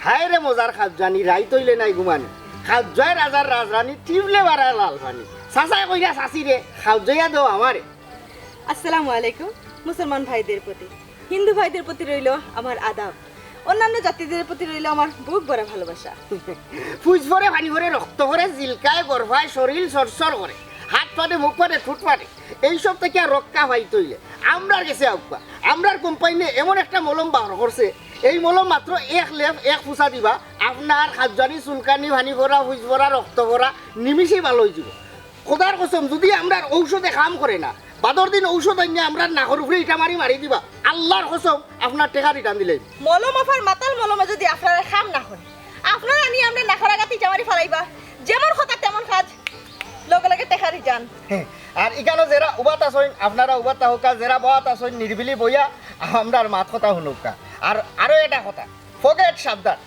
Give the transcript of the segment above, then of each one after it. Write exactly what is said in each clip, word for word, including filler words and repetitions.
হায় রে মজার খাউজানি, রাইত অইলে নাই ঘুমানি। খাউজায় রাজার রাজরানি, টিউবলে বাড়ায় লাল পানি। চাচায় কইরা চাচিরে, খাউজাইয়া দেও আমারে। আসসালামু আলাইকুম। মুসলমান ভাইদের প্রতি, হিন্দু ভাইদের প্রতি রইল আমার আদাব। অন্যান্য জাতিদের প্রতি রইল আমার বুক ভরা ভালোবাসা। ফুজ ভরে, পানি ভরে, রক্ত ভরে, জিলকায় গরফায়, শরীল সরসর করে, হাত ফাটে, মুখ ফাটে, ঠুট ফাটে। এইসব থাকি আর রক্ষা পাইতে অইলে আমরার গেছে আউক্কা। আমরার কোম্পানিয়ে এমন একটা মলম বার করছে, এই মলম মাত্র এক লেপ, এক ফুসা দিবা, আপনার খাউজানি, চুলকানি, পানি ভরা, ফুজ ভরা, রক্ত ভরা নিমিষেই ভালা অইযিবো। খোদার কসম, যুদি আমরার ঔষধে কাম করে না, বাদর দিন ঔষধ আনিয়া আমরার নাকর উপরে ইটা মারি মারি দিবা। আল্লার কসম, আপনার টেকা return দিলাইমু। মলম আফার মাতাল মলমে যদি আপনার কাম না করে, আপনারা নি আমরার নাকর আগাত ইটা মারি ফালাইবা। যেমন কথা তেমন কাজ, লগে লগে টেকা return। আর ইকানো যেরা উবাত আছইন, আপনারা উবাত থাকউক্কা, যেরা বওয়াত আছইন নিরিবিলি বইয়া আমরার মাত কথা হুনউক্কা। আর আরো এটা কথা, পকেট সাবধান,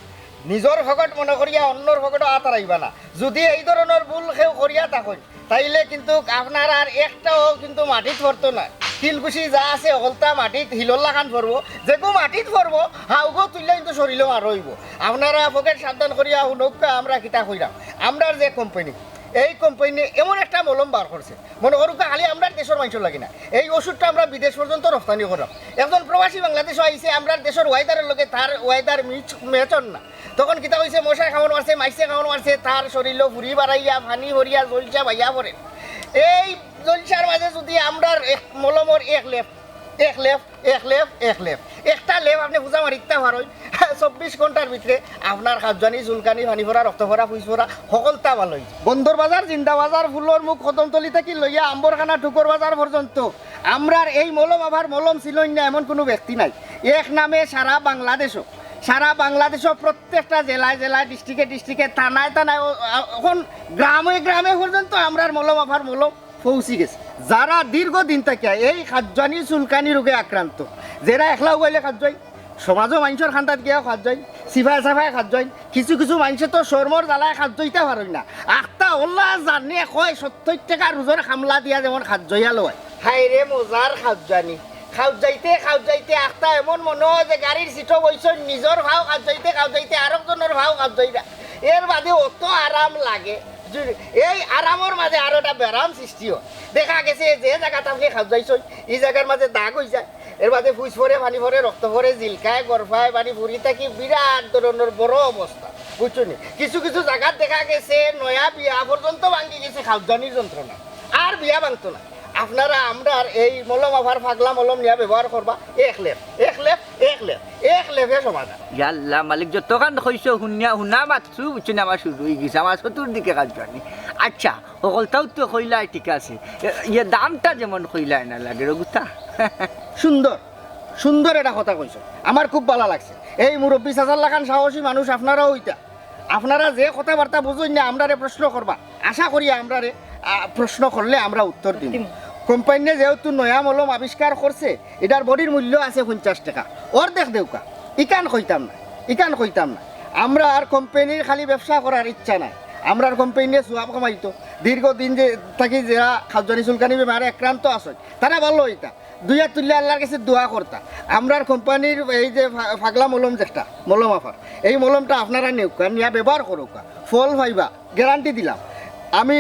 নিজর পকেট মনে করিয়া অন্যর পকেটো আত আড়াইবা না। যুদি এই ধরনর ভুল কেউ করিয়া থাকইন, তাইলে কিন্তু আপনার আর একটাও কিন্তু মাটিত পড়তো না। তিলকুশি যা আছে হকলতা মাটিত হিলর লাখান পড়বো, যেগু মাটিত পড়বো, হাউগো তুললে কিন্তু শরীলো আর অইবো। আপনারা পকেট সাবধান করিয়া হুনউক্কা আমরা কিতা কইরাম। আমরার যে কোম্পানি, এই কোম্পানি এমন একটা মলম বার করছে, মনে করউক্কা খালি আমরার দেশর মানষর লাগি না, এই ওষুধটা আমরা বিদেশ পর্যন্ত রপ্তানি কররাম। একজন প্রবাসী বাংলাদেশো আইছে, আমরার দেশর weather-র লগে তার weather মিচ-, match অর না। তখন কিতা কইছে, মশায় কামড় মারছে, মাইছে কামড় মারছে, তার শরীলো ফুরি বাড়াইয়া, পানি ভরিয়া, জলসা বাইয়া পড়ে। এই জলসার মাঝে যুদি আমরার এক মলমর এক লেপ, এক লেপ, এক লেপ, এক লেপ, একটা লেপ আপনে ফুজা মারিতা পারইন, চব্বিশ ঘন্টার ভিতরে আপনার খাউজানি, চুলকানি, পানি পড়া, রক্ত পড়া, ফুজ পড়া, হকলতা ভালা অইযিবো। বন্দর বাজার, জিন্দা বাজার, ফুলর মুখ, কদমতলি থাকি লইয়া আম্বরখানা, টুকর বাজার পর্যন্ত আমরার এই মলম আফার মলম চিনইন না এমন কুনু ব্যক্তি নাই। এক নামে সারা বাংলাদেশো, সারা বাংলাদেশো প্রত্যেকটা জেলায় জেলায়, district-এ district-এ, থানায় থানায়, ও, আ, এখন গ্রামে গ্রামে পর্যন্ত আমরার মলম আফার মলম পৌঁছি গেছে। যারা দীর্ঘদিন থাকিয়া এই খাউজানি চুলকানি রোগে আক্রান্ত, যেরা একলা উবাইলে খাউজাইন, সমাজো মানষর কান্দাত গিয়া খাউজাইন, সিফায় সাফায় খাউজাইন, কিছু কিছু মানষে তো শরমর জ্বালায় খাউজাইতা পারইন না। আখতা অলা জানে কয় সত্তইর টেকা রুজর কামলা দিয়া যেমন খাউজাইয়া লয়। হায় রে মজার খাউজানি, খাউজাইতে খাউজাইতে আখতা এমন মনো অয় যে গাড়ির সিটো বইছইন, নিজর পাও খাউজাইতে খাউজাইতে আরক জনর পাও খাউজাইরা। এর বাদে অত আরাম লাগে, জু-, এই আরামর মাঝে আরো একটা বেরাম সৃষ্টি অয়। দেখা গেছে যে জাগাত আপনে খাউজাইছইন, ই জাগার মাঝে দাগ অইযায়, এর বাদে ফুজ পড়ে, পানি পড়ে, রক্ত পড়ে, জিলকায়, গরফায়, পানি ফুরি থাকি বিরাট ধরনর বড় অবস্থা, বুঝছো নি? কিছু কিছু জাগাত দেখা গেছে নয়া বিয়া পর্যন্ত ভাঙ্গি গেছে খাউজানির যন্ত্রণা, আর বিয়া ভাঙতো না। আপনারা আমরার এই মলম আফার পাগলা মলম নিয়া ব্যবহার করবা, এক লেপ, এক লেপ, এক লেপ, এক লেপে সমাধান। ইয়াল্লা মালিক, যতখান কইছো হুনিয়া, হুনা মাত্র বুঝছো নি, আমার শুরু অইগেছে, আমার চতুর্দিকে খাউজানি। আচ্ছা, হকলতাউ তো কইলায় ঠিক আছে, এ, ইয়ে দামটা যেমন কইলায় না লাগে রঘুতা। সুন্দর, সুন্দর এটা কথা কইছো, আমার খুব ভালা লাগছে। এই মুরব্বি চাচার লাখান সাহসী মানুষ আপনারাও অইতা। আপনারা যে কথাবার্তা বুঝইন না, আমরারে প্রশ্ন করবা, আশা করি আমরারে, আ, প্রশ্ন করলে আমরা উত্তর দিমু। দিমু। কোম্পানিয়ে যেহেতু নয়া মলম আবিষ্কার করছে, এটার বডির মূল্য আছে পঞ্চাশ টেকা, অর্ধেক দেউক্কা। ইখান কইতাম না, ইখান কইতাম না। আমরার কোম্পানির খালি ব্যবসা করার ইচ্ছা নাই, আমরার কোম্পানিয়ে সওয়াব কামাইতো। দীর্ঘদিন যে থাকি যেরা খাউজানি চুলকানি বেমারে আক্রান্ত আছইন, তারা ভালা অইতা। দুই আত তুলিয়া আল্লার গেছে দোয়া করতা। আমরার কোম্পানির এই যে ফা-, পাগলা মলম যেটা, মলম আফার, এই মলমটা আপনারা নেউক্কা, নিয়া ব্যবহার করউক্কা, ফল পাইবা, গ্যারান্টি দিলাম। আমি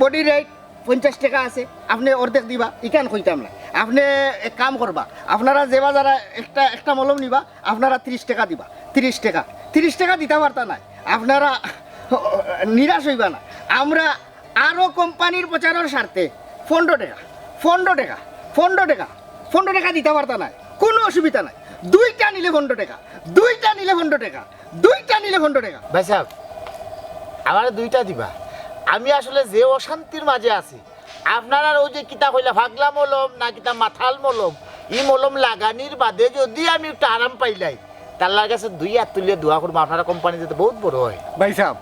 বডি রেট পঞ্চাশ টেকা আছে, আপনে অর্ধেক দিবা, ইখান কইতাম না। আপনে এক কাম করবা, আপনারা যে বাজারে একটা, একটা মলম নিবা, আপনারা তিরিশ টেকা দিবা, তিরিশ টেকা, তিরিশ টেকা দিতা পারতা নায়, আপনারা নিরাশ অইবা না। আমরা আরো কোম্পানির প্রচারর স্বার্থে পনরো টেকা, পনরো টেকা, পনরো টেকা, পনরো টেকা দিতা পারতা নায়, কুনু অসুবিধা নাই। দুইটা নিলে পনরো টেকা, দুইটা নিলে পনরো টেকা, দুইটা নিলে পনরো টেকা। ভাইসাব, আমারে দুইটা দিবা। আমি আসলে যে অশান্তির মাঝে আছি, আপনারার অউ যে কিতা কইলা পাগলা মলম না কিতা মাতাল মলম, ই মলম লাগানির বাদে যুদি আমি একটু আরাম পাইলাই, আল্লার গেছে দুই আত তুলিয়া দোয়া করমু, আপনারার কোম্পানি যাতে বউত বড় অয়। ভাইসাব,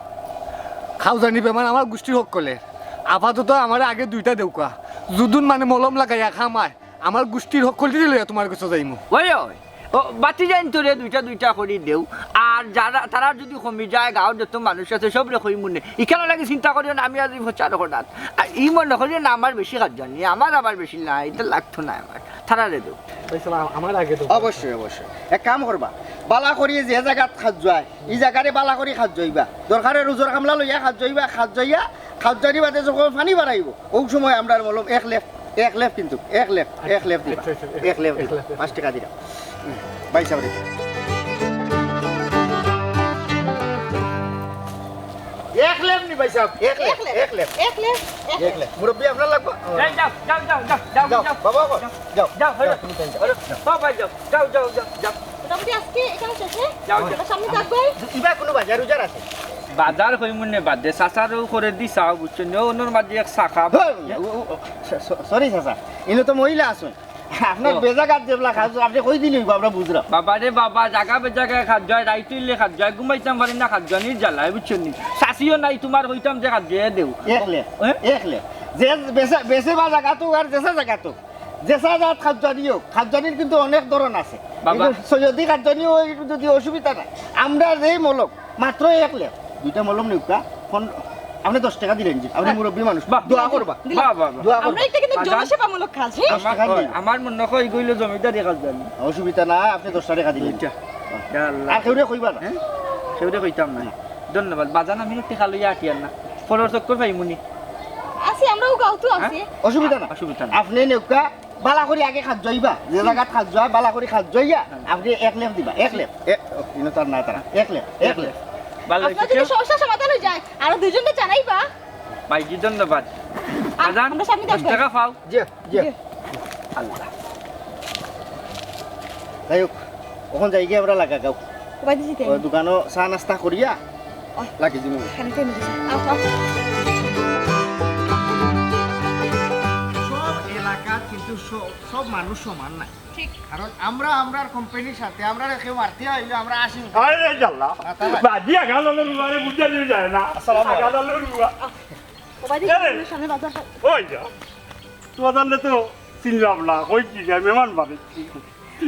খাউজানি বেমার আমার গুষ্টির হক্কলর। আপাতত আমারে আগে দুইটা দেউক্কা। যুদি মানে মলম লাগাইয়া কাম অয়, আমার গুষ্টির হক্কলরে লইয়া তুমার গেছে যাইমু। ওই, ওই, ও, বাতি যাইন তোরে দুইটা দুইটা করি দেও। আর যারা, তারা যুদি কমি যায়, গাঁওর যত মানুষ আছে, সবরে কইমু নে। ইখানর লাগি চিন্তা করিও না, আমি আজ প্রচার করাত। আর ই মনো করিও না, আমার বেশি খাউজানি, আমার আবার বেশি নাই, ইটা লাগতো নায় আমার। তারারে দেও। ভাই সাহেব, আমার আগে তো অবশ্যই, অবশ্যই। এক কাম করবা, বালা করি যে জাগাত খাদ্য যায়, ই জাগারে বালা করি খাদ্য যাইবা। দরকারে রুজর কামলা লইয়া খাদ্য যাইবা, খাদ্য যাইয়া, খাদ্য যাইয়া বাদে যখন পানি বাড়াইবো, ওই সময় আমরার মলম এক লেফ, এক লেফ কিন্তু, এক লেফ, এক লেফ দিবা, আচ্ছা, আচ্ছা, এক লেফ দিবা, এক লেফ। পাঁচ টেকা দিলাম। হুম, ভাই সাহেব রে। এক লেফ নি ভাই সাহেব, এক লেফ, এক লেফ, এক লেফ। মুরব্বি আপনার লাগবো? যাও, যাও, যাও, যাও, যাও, যাও, যাও, যাও। বাবা, বাবা, যাও। যাও, হলো। তুমি তাই যাও। হলো। বাবা, যাও, যাও, যাও, যাও, যাও। মোটামুটি আজকে এখানে শেষে যাও, আমরা যাও। সামনে থাকবো। ইবা কোনো বাজার উজার আছে? বাজার কইমু নে বাদে, চাচারও করে দি চাও, বুঝছো নি? অনর মাঝে এক শাখা। সরি চাচা, ইনো তো মহিলা আছেন। আপনার ও। বেজাগাত যেবলা খাদ্য আপনি কই দিলে হইব, আমরা বুঝলাম। বাবা রে বাবা, জাগা বেজাগায় খাদ্য যায়, রাইত অইলে খাদ্য যায়, ঘুমাইতাম পারি না খাদ্য নির জ্বালায়, বুঝছো নি? চাচিও নাই তোমার, কইতাম যে খাদ্য দেও। এক লেফ, এ? এক লেফ। যে বেচা, বেচে বা জাগাত হোক আর যেসা জাগাত হোক, যেসা জাত খাদ্য আনি হোক, খাদ্য আনির কিন্তু অনেক ধরন আছে। বাবা। কিন্তু সৈয়দি খাদ্য আনি ওই যদি অসুবিধা নাই। আমরা যেই মলম, মাত্র এক লেফ, দুইটা মলম নিউকা, ফোন, আপনি দশ টেকা দিলেন জি, আপনি মুরব্বী মানুষ, বাহ। দোয়া করবা। বাহ, বাহ, বাহ। দোয়া আমরা করবা। এটা কিন্তু বাজান। জনসেবা মূলক কাজ, হ্যাঁ? আমার, টাকা ওই, দিন। আমার মনে হয় এগুলো জমিদারি খাদ্য জানি। অসুবিধা না, আপনি দশ টেকা দিলেন। দুইটা। ইয়া আল্লাহ। আর কেউরে কইবা না। হ্যাঁ? কেউরে কইতাম না। ধন্যবাদ। বাজান আমি একটু খালো ইয়া আটিয়ার না। ফলর চক্কর পাইমুনি। আছি, আমরাও গাঁওতো আছি। অসুবিধা না। অসুবিধা না। আপনি নেউকা, বালা করি আগে খাদ্য যাইবা, যে জাগাত খাদ্য যায়, বালা করি খাদ্য যাইয়া, আপনি এক লেফ দিবা, এক লেফ। এক, ও, ইনো তার না তারা, এক লেফ, এক লেফ। ভালো আপনার হইছে। যদি সমস্যার সমাধান হয়ে যায়, আরো দুইজনকে জানাইবা। ভাইজি ধন্যবাদ। বাজান, আমরা সামনে দশ দেখবো। টাকা পাও। জি, জি। আল্লাহ। যাই হোক, ওখান যাই গিয়ে আমরা লাগা গাও। ওবায়দি জি, তাই। ওই দোকানো চা নাস্তা করিয়া লাগি দিমু। খানিকটা এনে দিছি। আও, আও। সব এলাকাত কিন্তু সব, সব মানুষ সমান না। ঠিক। কারণ আমরা, আমরার কোম্পানির সাথে, আমরা কেউ মারতে হইলে আমরা আসি। আরে জাল্লা, বাজি আগালালের উয়ারে বুঝা যায় না। আসসালামু আলাইকুম। আগালালের উয়া। ওবায়দি আরে। জি, সামনে বাজারটা। ওই যা, তোমার জানলে তো চিনলাম না, ওই কি যায় মেহমান বাড়ি।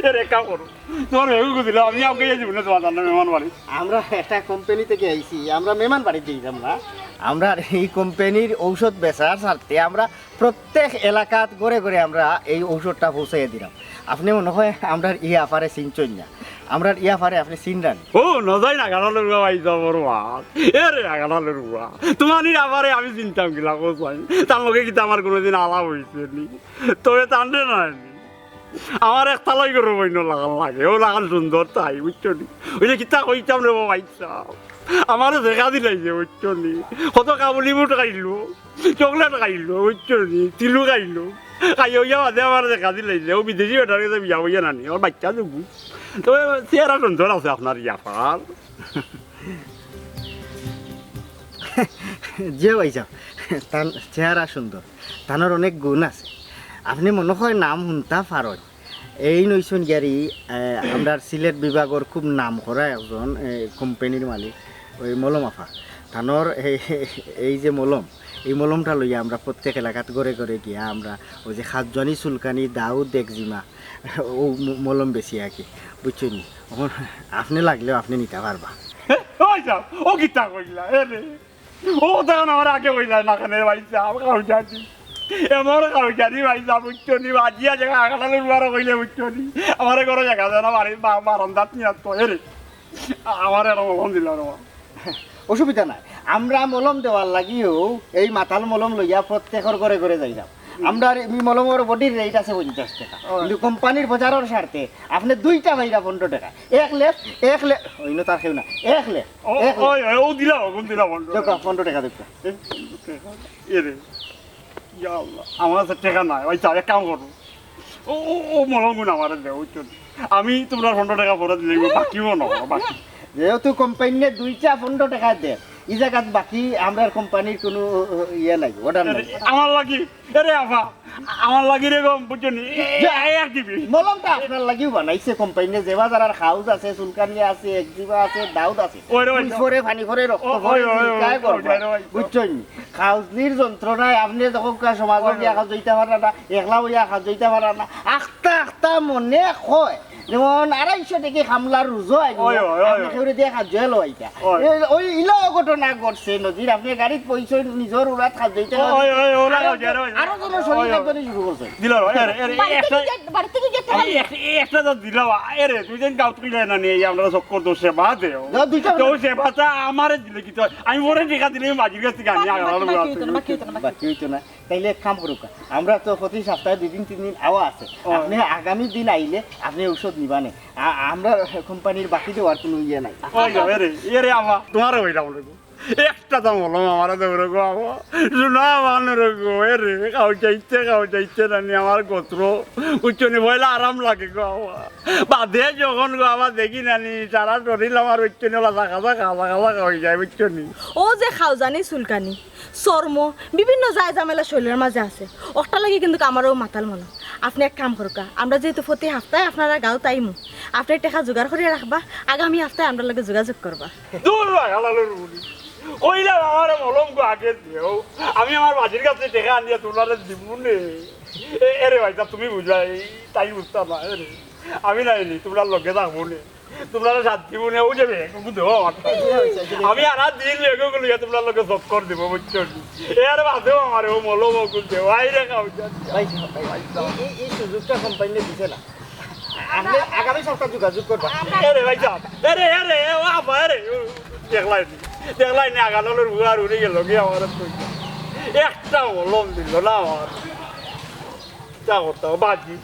এর এক কাম করো, তোমার ভেগু দিলাম, আমি আমাকে এই জীবনে তোমার জানলে মেহমান বাড়ি। আমরা একটা কোম্পানি থেকে আইছি, আমরা মেহমান বাড়িত যাইতাম না। আমরা এই কোম্পানির ঔষধ বেচার স্বার্থে আমরা প্রত্যেক এলাকাত ঘরে ঘরে আমরা এই ঔষধটা পৌঁছাইয়া দিলাম। আপনি মনে হয় আমরার ই আফারে চিনছইন না, আমরার ই আফারে আপনি চিনরা নি। ও, নজাই না গালালের উয়া ভাই যাবর মা। এ রে, গালালের উয়া। তোমার নি আবারে আমি চিনতাম কিলা, কোথায়? তার লগে কিতা আমার কোনোদিন আলাপ হইছে নি? তবে তান্ডে নয় নি। আমার এক তালাই করে বইন লাগান লাগে, ও লাগান সুন্দর তাই, বুঝছো নি? ওই যে কিতা কইতাম রে বাবা, ইচ্ছা। আমারে দেখা দিলাই যে, বুঝছো নি? কত কাবুলি বুট খাইলো, চকলেট খাইলো, বুঝছো নি? তিলু খাইলো। খাইয়া হইয়া বাদে আমার দেখা দিলাই যে, ও বিদেশি বেটার কাছে বিয়া হইয়া নানি, আমার বাচ্চা দেবু। তবে চেহারা সুন্দর আছে আপনার ইয়াপার। জি ভাই সাহেব, তার চেহারা সুন্দর, তানোর অনেক গুণ আছে। আপনি মনে হয় নাম শুনতা পারইন। এই নইছইন গিয়ারি, আহ, আমরার সিলেট বিভাগর খুব নাম করা একজন, আহ, কোম্পানির মালিক, ওই মলম আফা। তানোর এই, এই যে মলম, এই মলমটা লইয়া আমরা প্রত্যেক এলাকাত ঘরে ঘরে গিয়া আমরা ওই যে খাজুয়ানি, চুলকানি, দাউদ, একজিমা, ও ম-, মলম বেশি আর কি, বুঝছইন নি? এখন আপনি লাগলেও আপনি নিতা পারবা। ওই যাও, ও কিতা কইলা, এ রে। ও তখন আমার আগে কইলা না কেনে ভাই সাহেব, খাওয়া জানি। এমন খাওয়া জানি ভাই সাহেব, বুঝছো নি? বাজিয়া জায়গা আগালালে উয়ারে কইলে, বুঝছো নি? আমারে ঘরে জায়গা দেয় না, বাড়ি বা-, বারান্দাত নিয়ে আসতো, এ রে। আমার এরকম ফোন দিল রে। অসুবিধা নাই, আমরা মলম দেওয়ার লাগিও এই মাতাল মলম লইয়া প্রত্যেকর ঘরে ঘরে যাইতাম। আমরা আর এই মলমর বডির রেট আছে পঞ্চাশ টাকা, কিন্তু কোম্পানির প্রচারর স্বার্থে আপনি দুইটা পাইরা পনেরো টাকা, এক লেফ, এক লেফ, ওই না তার কেউ না, এক লেফ, ও, এক লেফ। ওই, ওই, ও দিলা, ও কোন দিলা, বন্ধ। দেখো, পনেরো টাকা দেখো। এ রে, ইয়া আল্লাহ, আমার কাছে টাকা নাই, ওই চা, এক কাম করো। ও, ও, ও মলমগুন আমারে দেও, বুঝছো নি? আমি তোমরা পনেরো টাকা পরে দিলে, বাকিও না, বাকি। যেহেতু কোম্পানিয়ে দুইটা পনেরো টাকা দেয়, এই জায়গাত বাকি আমরার কোম্পানির কোনো ইয়ে নাই, অর্ডার নাই। আমার লাগি, এ রে আফা, আমার লাগি রে গম, বুঝছো নি? এ, এ, এক দিবি। মলমটা আপনার লাগিও বানাইছে কোম্পানিয়ে, যে বাজার আর খাউজ আছে, চুলকানি আছে, একজিমা আছে, দাউদ আছে। ওই রে, ওই দুই তো। ফরে, পানি ফরে, রক্ত ও, ফরে, ওই, ওই, ওই, জিকায় ওই, গড়বড়। ওই, ওই, ওই। বুঝছইন নি? খাউজনির যন্ত্রণায় আপনি যখন কা-, সমাজে ওই, গিয়া ওই। খাউজ হইতে পারেন না, একলা বইয়া খাউজ হইতে পারেন না, আখতা আখতা মনে হয় যেমন আড়াইশো টেকা কামলার রুজো আইলো, ওই, ওই, ওই, আপনি ওই। কেউরে দিয়া কাজ লওয়াইতা। ওই। এ, ওই ইলাও ঘটনা ঘটছে নজির, আপনি গাড়িত বইছইন, নিজর উড়াত কাজ দিতে ওই, ওই, ওই, ওরা আরো কাজ, ওই, ওই। আরো জন শরীর ওই, ওই। কাজ শুরু করছে। দিল, ওই, আরে, আরে, বাড়ি থেকে একটা, গেট, বাড়ি থেকে গেট, এই বাড়ি এক-, এই একটা তো দিল, আরে, তুই যেন গাঁও তুই না নিয়ে আমরা চক্কর দোষ সেবা দেও। না, দুইটা তো সেবাটা আমারে দিলে কি তো, আমি ওরে টেকা দিলে আমি বাজির কাছ থেকে আনি, বাকি, আগালালো বাকি হইতো না, বাকি হইতো না, বাকি। বাকি হইতো না। তাইলে এক কাম করুক, আমরা তো প্রতি সপ্তাহে দুই দিন, তিন দিন আওয়া আছে। ও। আপনি আগামী দিন আইলে আপনি ঔষধ নিবানে। আ-, আমরা কোম্পানির বাকি দেওয়ার কোনো ইয়ে নাই। ওই যাও, এরে, এরে আমা, তোমারে ওই যাও রে গো। একটা দাম হলো আমারে দেও রে গো, আমা। শোনা আমার রে গো, এরে, খাও চাইতে, খাও চাইতে নানি আমার গোত্র। উচ্চনি বইলে আরাম লাগে গো, আমা। বাদে যখন গো, আমা দেখি নানি, সারা শরীর আমার উচ্চনি ওলা থাকা, থাকা, থাকা, থাকা হয়ে যায়, বুঝছো নি? ও যে খাওজানি, চুলকানি, চর্ম, বিভিন্ন যায় ঝামেলা শরীরের মাঝে আছে। ওটার লাগি কিন্তু আমারও মাতাল মলম। আপনি এক কাম করুকা, আমরা যেহেতু প্রতি সপ্তাহে আপনারা গাঁও তাইমু, আপনি টেকা জোগাড় করিয়া রাখবা, আগামী সপ্তাহে আমরার লগে যোগাযোগ করবা। দূর ভাই, হালালের বুড়ি। কইলাম আমারে মলম গো আগে দেও, আমি আমার বাজির কাছে টেকা আনিয়া তোমারে দিমু নে। এ, এরে ভাই, তা তুমি বুঝবা, এই তাই বুঝতাম না, এরে। আমি নাই নি, তোমরা লগে থাকবো নে। তোমরা শান্তি মনে হয়ে যাবে, একটু দেও আমারটা। আমি আর দিন লেগে গেলে তোমরা লগে চক্কর দিব, বুঝছো নি? এর বাদেও আমার ও মলম ওগুলো দেও, আই রে খাও যা। ভাই সাহেব, ভাই সাহেব, এই, এই, এই সুযোগটা কোম্পানিয়ে দিছে না। আপনি আগামী সপ্তাহে যোগাযোগ করবেন। এরে ভাই সাহেব, এরে, এরে, এ বাবা, এরে, ও, দেখলাই নি, দেখলাই নি, আগানোর বুয়া আর উড়ে গেল, গিয়ে আমার আর কই। একটা মলম দিল না আমার। তা করতে হবে, বাজি।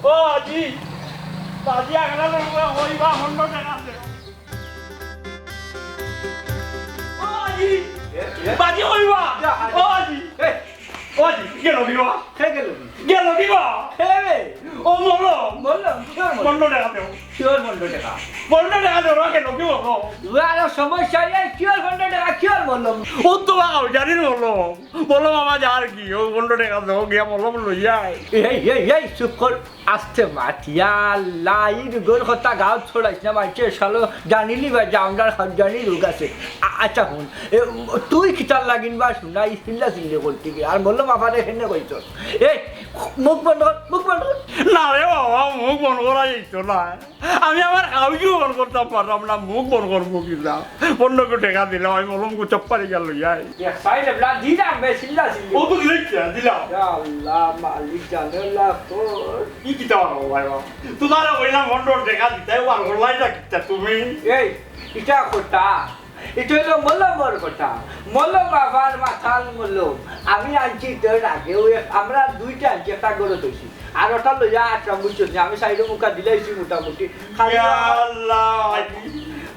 ও বাজি, বাজি, আগানোর বুয়া, ওই বা অন্য টাকা আছে। ও বাজি, এ, এ? বাজি, ওই বা, এ, ও বাজি। এ, ও বাজি, গেল কি বা? কে গেল কি? গেল কি বা? কে রে? ও মলম। মলম, কিয়র মলম? পনেরো টাকা দেও। কিয়র পনেরো টাকা? পনেরো টাকা দেও, ওরা গেল কি বলো? ওরা আরো সমস্যা নেই, কিয়র পনেরো টাকা, কিয়র মলম? ও তো বাবা, জানি না মলম। মলম আমার যার কি, ও পনেরো টাকা দেও, গিয়া মলম লই যায়। এই, এই, এই, চুপ কর। আস্তে মাত, ইয়া আল্লাহ, এই রোগর কথা গাঁও ছড়াইস না, মানষে শালো জানিলি বা যে আমরার জানি রোগ আছে। আ-, আচ্ছা হুন, এ, তুই কিতার লাগিন বা শুনা, এই চিল্লা চিল্লি করতে গিয়ে, আর মলম আবার এখানে কইছ। এই, মুখ বন্ধ কর, মুখ বন্ধ কর। না রে বাবা, মুখ বন্ধ করা যাইত না। আমি আমার খাওয়াইও বন্ধ করতাম পারলাম না, মুখ বন্ধ করবো কিনা? পনেরো টাকা দিলাম, আমি মলম গো চপ্পারি গেল যাই। এক সাইডে ব্লা দিলাম বে, চিল্লা চিল্লি। ও তো দিলে কি, দিলাম। ইয়া আল্লাহ, মালিক জানে আল্লাহ তোর। কি কিতা বাবা, ভাই বাবা? তোমারে কইলাম পনেরো টাকা দিতে, ও আর অনলাইনটা কিতা তুমি? এই, ইটা কথা। ইটা হইলো মলমর কথা। মলম আবার মাতাল মলম। আমি আনছি তোর আগে, ওই আমরা দুইটা আনছি, একটা গরু ধরছি। আর ওটা লইয়া আসলাম, বুঝছো নি? আমি সাইডে মুখা দিলাইছি মোটামুটি। খালি ইয়া আল্লাহ,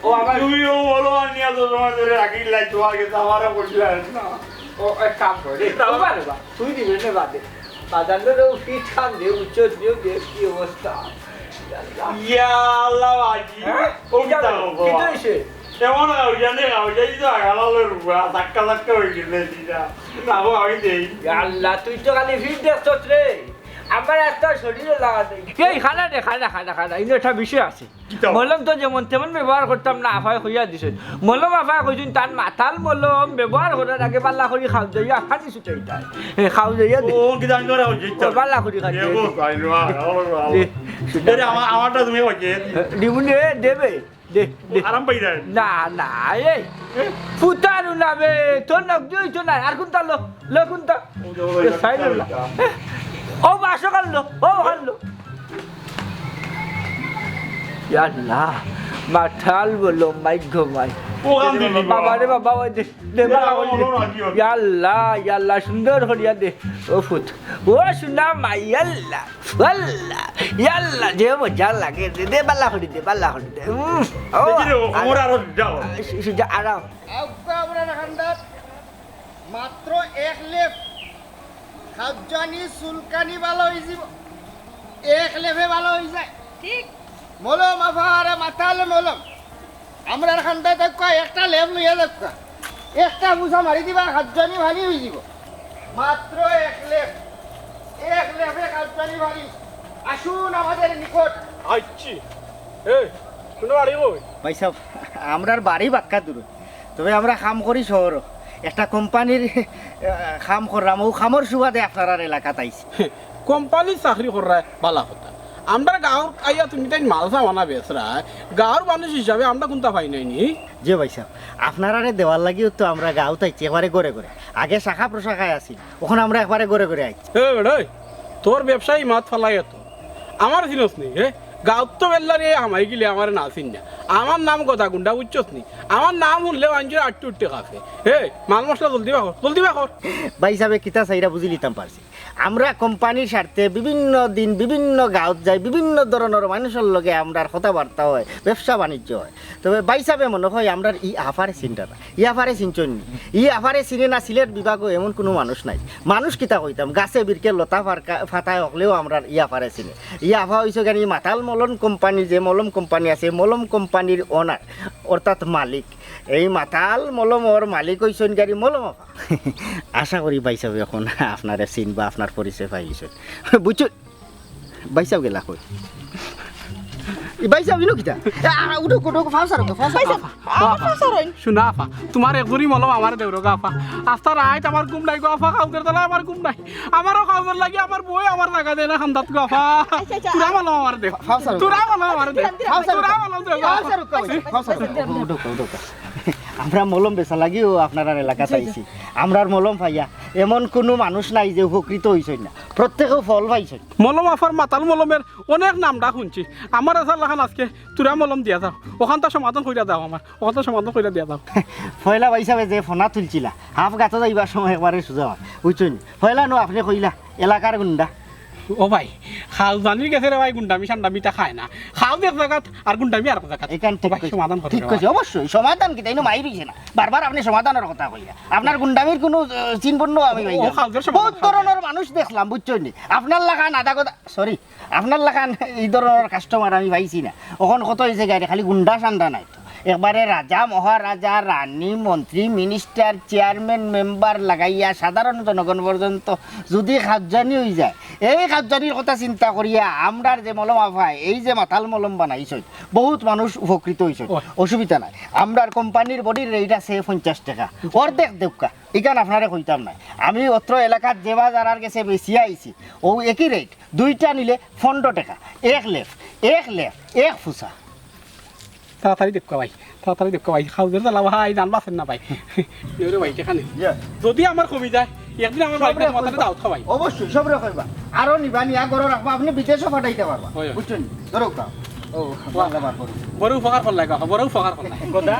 ও আমার তুমি ও বলো আর নিয়ে তো তোমার ধরে রাখি লাই, তোমার কাছে আমারও বলছি না। ও এক কাম করে, রে, ও বাবা, বাবা, তুই দিবে না বাদে। বাজানরে ও ফিট খান দে, উচ্চ দিও দে, কি অবস্থা? ইয়া আল্লাহ, বাজি। হ্যাঁ? ও কিতা কিতা হলো? কিতা হইছে? এমন খাওয়াইয়া নে, খাওয়াইয়া এই তো আগালালের উপরে, ধাক্কা ধাক্কা হয়ে গেছে, এটা। না, ও আমি দেই। ইয়া আল্লাহ, তুই তো খালি ফিট দেখছস রে। আমার একটা শরীরে লাগা দেই। এই, খানা দে, খানা, খানা, খানা। ইনো একটা বিষয় আছে। কিতা? মলম তো যেমন তেমন ব্যবহার করতাম না, আফায় কইয়া দিছে। মলম আফায় কইছইন, তান মাতাল মলম ব্যবহার করার আগে বালা করি খাওজাইয়া পানি ছুটাইতা। এ, খাওজাইয়া দে। ও, কিতা আমি ধরে খাওয়াইছি, ও, বালা করি খাওয়াইছি। এ, ও, খাই নো, আর, আর, আর। দে, ছুটা। এরে, আমার, আমারটা তুমি খাওয়াইছি। দিমুনে, দেবে। দে, দে। আরাম পাই যায়। না, না, এই, এ? ফুতারু না বে, তোর নখ দিয়ে হইতো না। আর কোনটা লো? লো কোনটা? ও, ও, এ, ও, সাইড ও, লো। ও। এ, ও বাসো কাল লো, ও কাল লো। ইয়া আল্লাহ, মাতাল মলম, মাই গো মাই। ও, কান দিলি, বাবা রে বাবা, ওই দে, দে, এ, বাবা, ও, ওই দে। ও, ও, ও, ও। ইয়া আল্লাহ, ইয়া আল্লাহ, সুন্দর করিয়া দে। ও ফুত, ও সোনা মাই, ইয়া আল্লাহ। ওয়াল্লা, ইয়াল্লা, যে মজা লাগে, দে, দে, বালা করি দে, বালা করি দে। উম, ও, দেখি রে, ও, কোমর আরাম, আরো যাও। সু-, সুজা আরাম। আব্বা, আমরা এখানটাত মাত্র এক লেপ। খাওজানি, চুলকানি বালা হই যাব। এক লেপে বালা হই যায়। ঠিক। মলম আফা, আরে মাতাল মলম। আমরার খান্দায় দেখবা, একটা লেপ লইয়া দেখবা, একটা বুসা মারি দিবা, খাওজানি ভালি হই যাব। মাত্র এক লেপ, এক লেপে খাওজানি ভালি। আসুন আমাদের নিকট। আইচ্ছি। এই, শুনো, বাড়ি কই? ভাই সাহেব, আমরার বাড়ি বাক্কা দূরে, তবে আমরা কাম করি শহরো। একটা কোম্পানির, আহ, কাম কররাম, ও কামর সুবাদে আপনারার এলাকাত আইছি। কোম্পানির চাকরি কররায় বালা কথা। আমরার গাঁওত আইয়া তুমি তাইন মাল সামানা বেচরায়, গাঁওর মানুষ হিসাবে আমরা কুন্তা পাই নাই নি? জি ভাইসাব, আপনারারে দেওয়ার লাগিউ তো আমরা গাঁওত আইছি একবারে ঘরে ঘরে। আগে শাখা প্রশাখায় আছিল, অখন আমরা একবারে ঘরে ঘরে আইছি। এ বেটা, তোর ব্যবসায়ী মাত ফালাই এত। আমারে চিনস নি, হে? গাঁওত তো বেল্লারে হামাই গেলে আমারে না চিন না। আমার নাম গদা গুন্ডা, বুঝছস নি? আমার নাম হুনলে মানষর আট্টু উঠতে কাঁপে। হে, মাল মশলা জলদি বার কর, জলদি বার কর। ভাইসাবে কিতা চাইরা বুঝিলিতাম পারছি। আমরা কোম্পানির স্বার্থে বিভিন্ন দিন বিভিন্ন গাঁওত যাই, বিভিন্ন ধরনর মানুষর লগে আমরার কথাবার্তা অয়, ব্যবসা বাণিজ্য অয়। তবে ভাইসাবে মনো অয় আমরার ই আফারে চিনরা না, ই আফারে চিনছইন নি। ই আফারে চিনে না সিলেট বিভাগো এমন কুনু মানুষ নাই। মানুষ কিতা কইতাম, গাছে বিরকে লতা ফারকা-, ফাতায় হকলেও আমরার ই আফারে চিনে। ই আফা অইছে গিয়া ই মাতাল মলম কোম্পানির, যে মলম কোম্পানি আছে, মলম কোম্পানির owner, অর্থাৎ মালিক। এই মাতাল মলমর মালিক অইছইন গিয়া ই মলম আফা। আশা করি ভাইসাবে অখন আপনারে চিনবা, আপনার পরিচয় পাইলিছইন। বুঝছো? ভাইসাব গেলা কই? ই ভাইসাব ইনো কিতা? এ, আ, উঠো, উঠো, ফাও সারো, ফাও সারো। ভাইসাব, আমার ফাও সারো। শুনা আফা, তুমার এক জুড়ি মলম আমারে দেও রোগা আফা। আস্তা রাইত আমার ঘুম নাই গো আফা, খাউজের তলা আমার ঘুম নাই। আমারও খাউজের লাগি আমার বউয়ে আমার জাগা দেয় না খান্দাত গো আফা। আচ্ছা, আচ্ছা। তুরা মলম আমারে দেও। ফাও সারো। তুরা মলম আমারে দেও। ফাও সারো। তুরা মলম দেও গো আফা। ফাও সারো, ফাও সারো। উঠো, উঠো, উঠো। আমরা মলম বেচা লাগিউ আপনারার এলাকাত আইছি। আমরার মলম পাইয়া এমন কুনু মানুষ নাই যে উপকৃত অইছইন না, প্রত্যেকেউ ফল পাইছইন। মলম আফার মাতাল মলমের অনেক নাম ডাক হুনছি। আমার আসার লাখান আজকে তুরা মলম দিয়া যাও, অখানতা সমাধান কইরা দাও, আমার অখানতা সমাধান কইরা দিয়া যাও। পয়লা ভাইসাবে যে ফোনা তুলছিলা, হাফ গাতো যাইবার সময় একবারে সুজা অয়, বুঝছইন নি? পয়লা নু আপনে কইলা এলাকার গুন্ডা। ও ভাই, খাউজানির গেছে রে ভাই, গুন্ডামি সান্ডামি ইতা খায় না। খাউজ এক জাগাত আর গুন্ডামি আরক জাগাত। এখান ও ঠিক ভাই, কইছে। সমাধান করো ঠিক রে কইছে, ভাই। অবশ্যই সমাধান কিতা, ইনো মাইর অইছে না। বারবার আপনে সমাধানর কথা কইরা। আপনার গুন্ডামির কুনু, আহ, চিহ্ন বর্ণ আমি পাই ও, না। খাউজের সমাধান, বহুত খাউজের। ধরনর মানুষ দেখলাম, বুঝছইন নি? আপনার লাখান আধা কথা, sorry, আপনার লাখান ই ধরনর customer আমি পাইছি না। অখন কত অইছে গিয়া রে, খালি গুন্ডা সান্ডা নায় তো। একবারে রাজা, মহারাজা, রানী, মন্ত্রী, minister, chairman, member লাগাইয়া সাধারণ জনগণ পর্যন্ত যুদি খাউজানি অইযায়, এই খাউজানির কথা চিন্তা করিয়া আমরার যে মলম আফায়, এই যে মাতাল মলম বানাইছইন, বহুত মানুষ উপকৃত অইছইন। ওই। অসুবিধা নাই, আমরার কোম্পানির body rate আছে পঞ্চাশ টেকা, অর্ধেক দেউক্কা, ইখান আপনারে কইতাম নায়। আমি অত্র এলাকাত যেবা যারার গেছে বেচিয়া আইছি, অউ একই rate। দুইটা নিলে পনরো টেকা, এক লেফ, এক লেফ, এক ফুসা। তাড়াতাড়ি দেউক্কা ভাই, তাড়াতাড়ি দেউক্কা ভাই, খাউজের জ্বালা ভাই, জান বাঁচের না ভাই। নেও রে ভাই, টেকা নেও। ইয়া। যুদি আমার কমি যায়, একদিন আমার সবরে বাড়িত কইবা। দাওয়াত খাওয়াই। অবশ্যই, সবরে কইবা। আরো নিবা, নিয়া ঘরো রাখবা, আপনে বিদেশও পাঠাইতা পারবা। হয়, হয়। বুঝছইন? ধরো কা। ও, বাহ। বাংলা বার করো। বড় উপকার করলায় গো, বড় উপকার করলায়। গদা,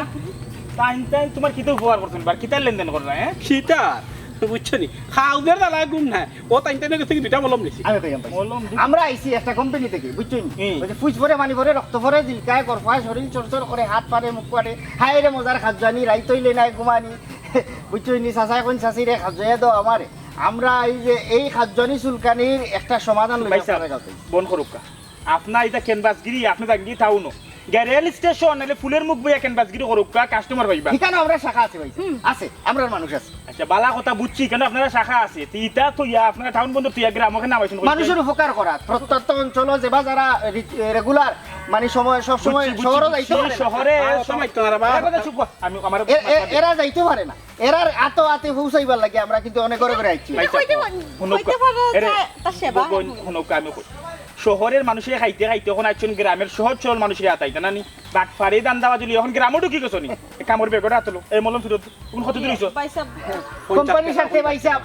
তাইন তাইন তুমার কিতা উপকার করছইন, বার কিতা লেনদেন কররা, হ্যাঁ? কিতা? বুঝছো নি? খাউজের জ্বালায় ঘুম নাই। ও তাইন তাইন গেছে কি দুইটা মলম নিছি। আমি কইয়াম ভাই। মলম দি- আমরা আইছি একটা কোম্পানি থাকি, বুঝছো নি? হুম। ওই যে ফুস পড়ে, পানি পড়ে, রক্ত পড়ে, জিলকায়, গরফায়, শরীর চরচর করে, হাত পারে, মুখ পারে, হায় রে মজার খাজুয়ানি, রাইত অইলে নাই ঘুমানি। বুঝছো নি? চাচায় কইন, "চাচিরে খাজুয়া দেও আমারে।" আমরা এই যে এই খাজুয়ানি চুলকানির একটা সমাধান লইয়া ভাই সাহেব, আপনার কাছে। বন্ধ করুক্কা। আপনার ইটা ক্যানভাসগিরি, আপনে যাইন গি টাউনো। গিয়া রেল স্টেশন, নাইলে ফুলের মুখ বইয়া ক্যানভাসগিরি করুক্কা, কাস্টমার পাইবা। ইখানো আমরার শাখা আছে ভাই। হুম। আছে, আমরার মানুষ আছে। আচ্ছা, বালা কথা বুঝছি, কেনে আপনারার শাখা আছে। তে ইটা থইয়া, আপনারা টাউন বন্দর থইয়া গ্রামো কেনে আইছইন? মানুষর উপকার করা, প্রত্যন্ত অঞ্চলো যেবা যারা রি-, রেগুলার, মানে সময়, সব সময় বুঝছি, বুঝছি, শহরও যাইতে বুঝছি, পারে না। শহরে আর সব সময় তো আর আবার এ কথা চুপ কর, আমি আমার এ-, এ-, এরা যাইতে পারে না। এরার আতো আতে পৌঁছাইবার লাগি আমরা কিন্তু অনেক ঘরে ঘরে আইছি। ভাই সাহেব, কইতে পার-, হুনুক্কা, কইতে পারো এরে, যে তার সেবা। হুনুক্কা, আমি কই। শহরের মানুষে খাইতে খাইতে অখন আইছইন গ্রামের সহজ সরল মানুষরে আতাইতা না নি? বাটপারি ধান্দাবাজি লইয়া অখন গ্রামো ঢুকি গেছো নি? এ কামড় বেগটা আতো লো, এই মলম ফিরত, অখন কত দূর অইছো? ভাই সাহেব। কোম্পানির সাথে ভাই সাহেব,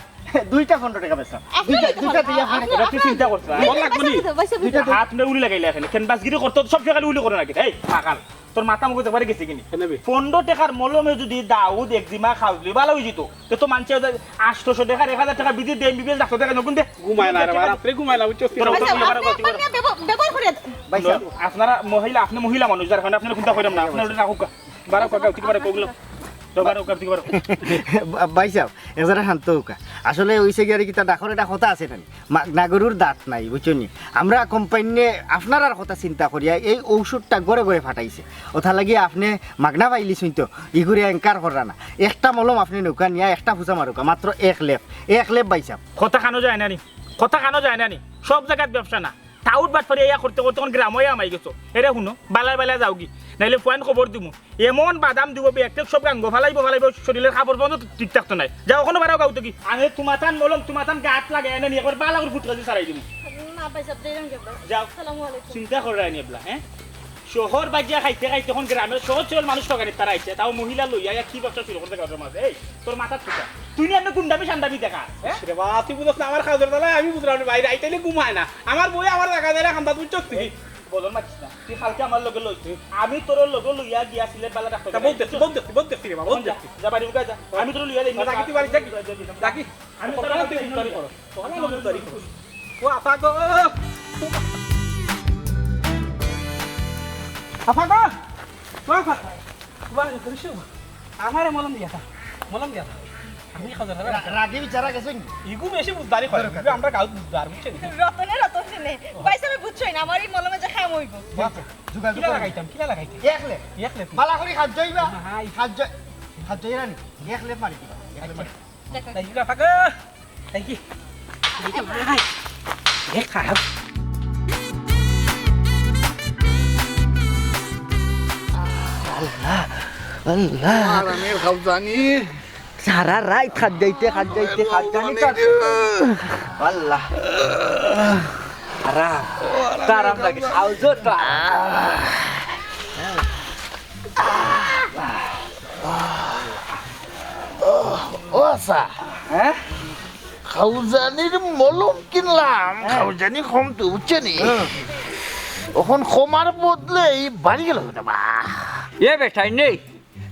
দুইটা পনরো টেকা বেচা। আপনি দুইটা, দুইটা দিয়া আপনি এটা তুই চিন্তা করছ, হ্যাঁ? ভাই সাহেব, দুইটা ভাই সাহেব। হাত উলি লাগাইলা এখানে, ক্যানভাসগিরি করতো, সব জায়গায় উলি করে নাকি? এই, পাগল। তোর মাথা মগজ একবারে গেছে কিনি? কেন বে? পনরো টেকার মলমে যুদি দাউদ, একজিমা, খাউজলি বালা অই যিতো, তে তো মানষে আটশোশো টেকার, এক হাজার টেকার ভিজিট দে, এমবিবিএস ডাক্তার দেখাই নগুন দে। ঘুমায় না রে বা, রাত্রে ঘুমায় না, বুঝছস? তোর আচ্ছা, মতো আবার বারো কথা কর। ব্যবহার, ব্যবহার করে। ভাই সাহেব। আপনারা মহিলা, আপনে মহিলা মানুষ, যার কারণে আপনারে কুন্তা কইরাম না, আপনারে ওটা রাখুক্কা। বারো কথা, ঠিক বারো কইলাম। তো বারো কথা, ঠিক বারো। ভাই সাহেব, এ যারা শান্ত অউক্কা। আসলে অইছে গিয়া আর কিতা, ডাকর একটা কথা আছে না? মাগনা গরুর দাঁত নাই, বুঝছো নি? আমরা কোম্পানিয়ে আপনারার কথা চিন্তা করিয়া এই ঔষধটা ঘরে ঘরে পাঠাইছে। অতার লাগি আপনে মাগনা পাইলিছইন তো, ইগুরে এনকার কররা না। একটা মলম আপনে নেউক্কা নিয়া একটা ফুসা মারুক্কা, মাত্র এক লেপ, এক লেপ ভাই সাহেব। কথা কানো যায় না নি, কথা কানো যায় না নি, সব জাগাত ব্যবসা না। টাউট বাটপারি ইয়া করতে করতে অখন গ্রামো আইয়া হামাই গেছো। এরে হুনো, বালায় বালায় যাওগি, নাইলে ফুয়াইন খবর দিমু। এমন বাদাম দিবো, ব্যাগ ট্যাগ সব গাঙ্গো ফালাইবো, ফালাইবো, শরীরের কাপড় পর্যন্ত ঠিক থাকতো নায়। যাও, অখনো বারো গাঁও থাকি। আমি তুমাতান মলম, তুমাতান গাত লাগাই এনে নিয়া একবার বালা করি ফুটকাজি সারাই দিমু। না, যাও। চিন্তা কররায় নি এবলা, হ্যাঁ? শহর বাজিয়া খাইতে খাইতে অখন গ্রামের সহজ সরল মানুষ ঠগানিত তারা আইছে, তাও মহিলা লইয়া, ইয়া কি ব্যবসা শুরু করছে গাঁওর মাঝে? এই, তোর মাথাত কিতা? তুই নি এমনে গুন্ডামি সান্ডামি দেখা, হ্যাঁ? রে বা, তুই বুঝছ না, আমার খাওয়ার জ্বালায় আমি বুঝলাম না, বাইরে আইতে আইলে ঘুম হয় না। আমার বউ আমার জাগা দিলে কান্দাত, বুঝছস তুই? বদল মাতিস না, তুই কালকে আমার লগে লইস, আমি তোর লগে লইয়া গিয়া সিলেট বালা ডাক্তার তা বল দেখছি, বল দেখছি, বল দেখছি রে বা, বল যা, দেখছি। যা বাড়ি উঠা যা, আমি তোর লইয়া যাই। যা, যা, তুই বাড়ি যা, যা, যা, যা। যা, যা। আমি তো তখন তুই ইফতারি করো। তখন আমি ইফতারি করো। ও আফা গো। আফা গো। ও আফা। ও আফা, করিস না। আমারে মলম দিয়া থা। মলম দিয়া থা। আমি খাওয়া দাওয়া রা-, রাগে বিচারা গেছে নি? ইগু বেশি বুঝদারি করে। ইগু আমরা গাঁওত বুঝদার, বুঝছেন? রতনে রতন চিনে। ভাই সাহেব বুঝছইন, আমার এই মলমে যে কাম অইবো। বাহ, যোগাযোগ কিলা করে। লাগাইতাম, কিলা লাগাইতাম? এক লেপ। এক লেপ। বালা করি খাদ্য অইবা। হ্যাঁ, হ্যাঁ। খাদ্য, খাদ্য এরা নি। এক লেপ মারি দিবা। এক লেপ মারি। Thank you, Apa go. Thank you। এই যে ভাই। এ খারাপ। আল্লাহ, আল্লাহ। আরামের খাওজানি। সারা রাইত খাদ্য যাইতে, খাদ্য যাইতে, খাওজানি তো। আল্লাহ। আরাম। তো আরাম লাগে। খাওজো তো আরাম। ও আচ্ছা, হ্যাঁ? খাওজানির মলম কিনলাম, হ্যাঁ। খাওজানি কমতো, বুঝছো নি? হ্যাঁ। অখন কমার বদলে ই বাড়ি গেল না বা। এ বেটাইন,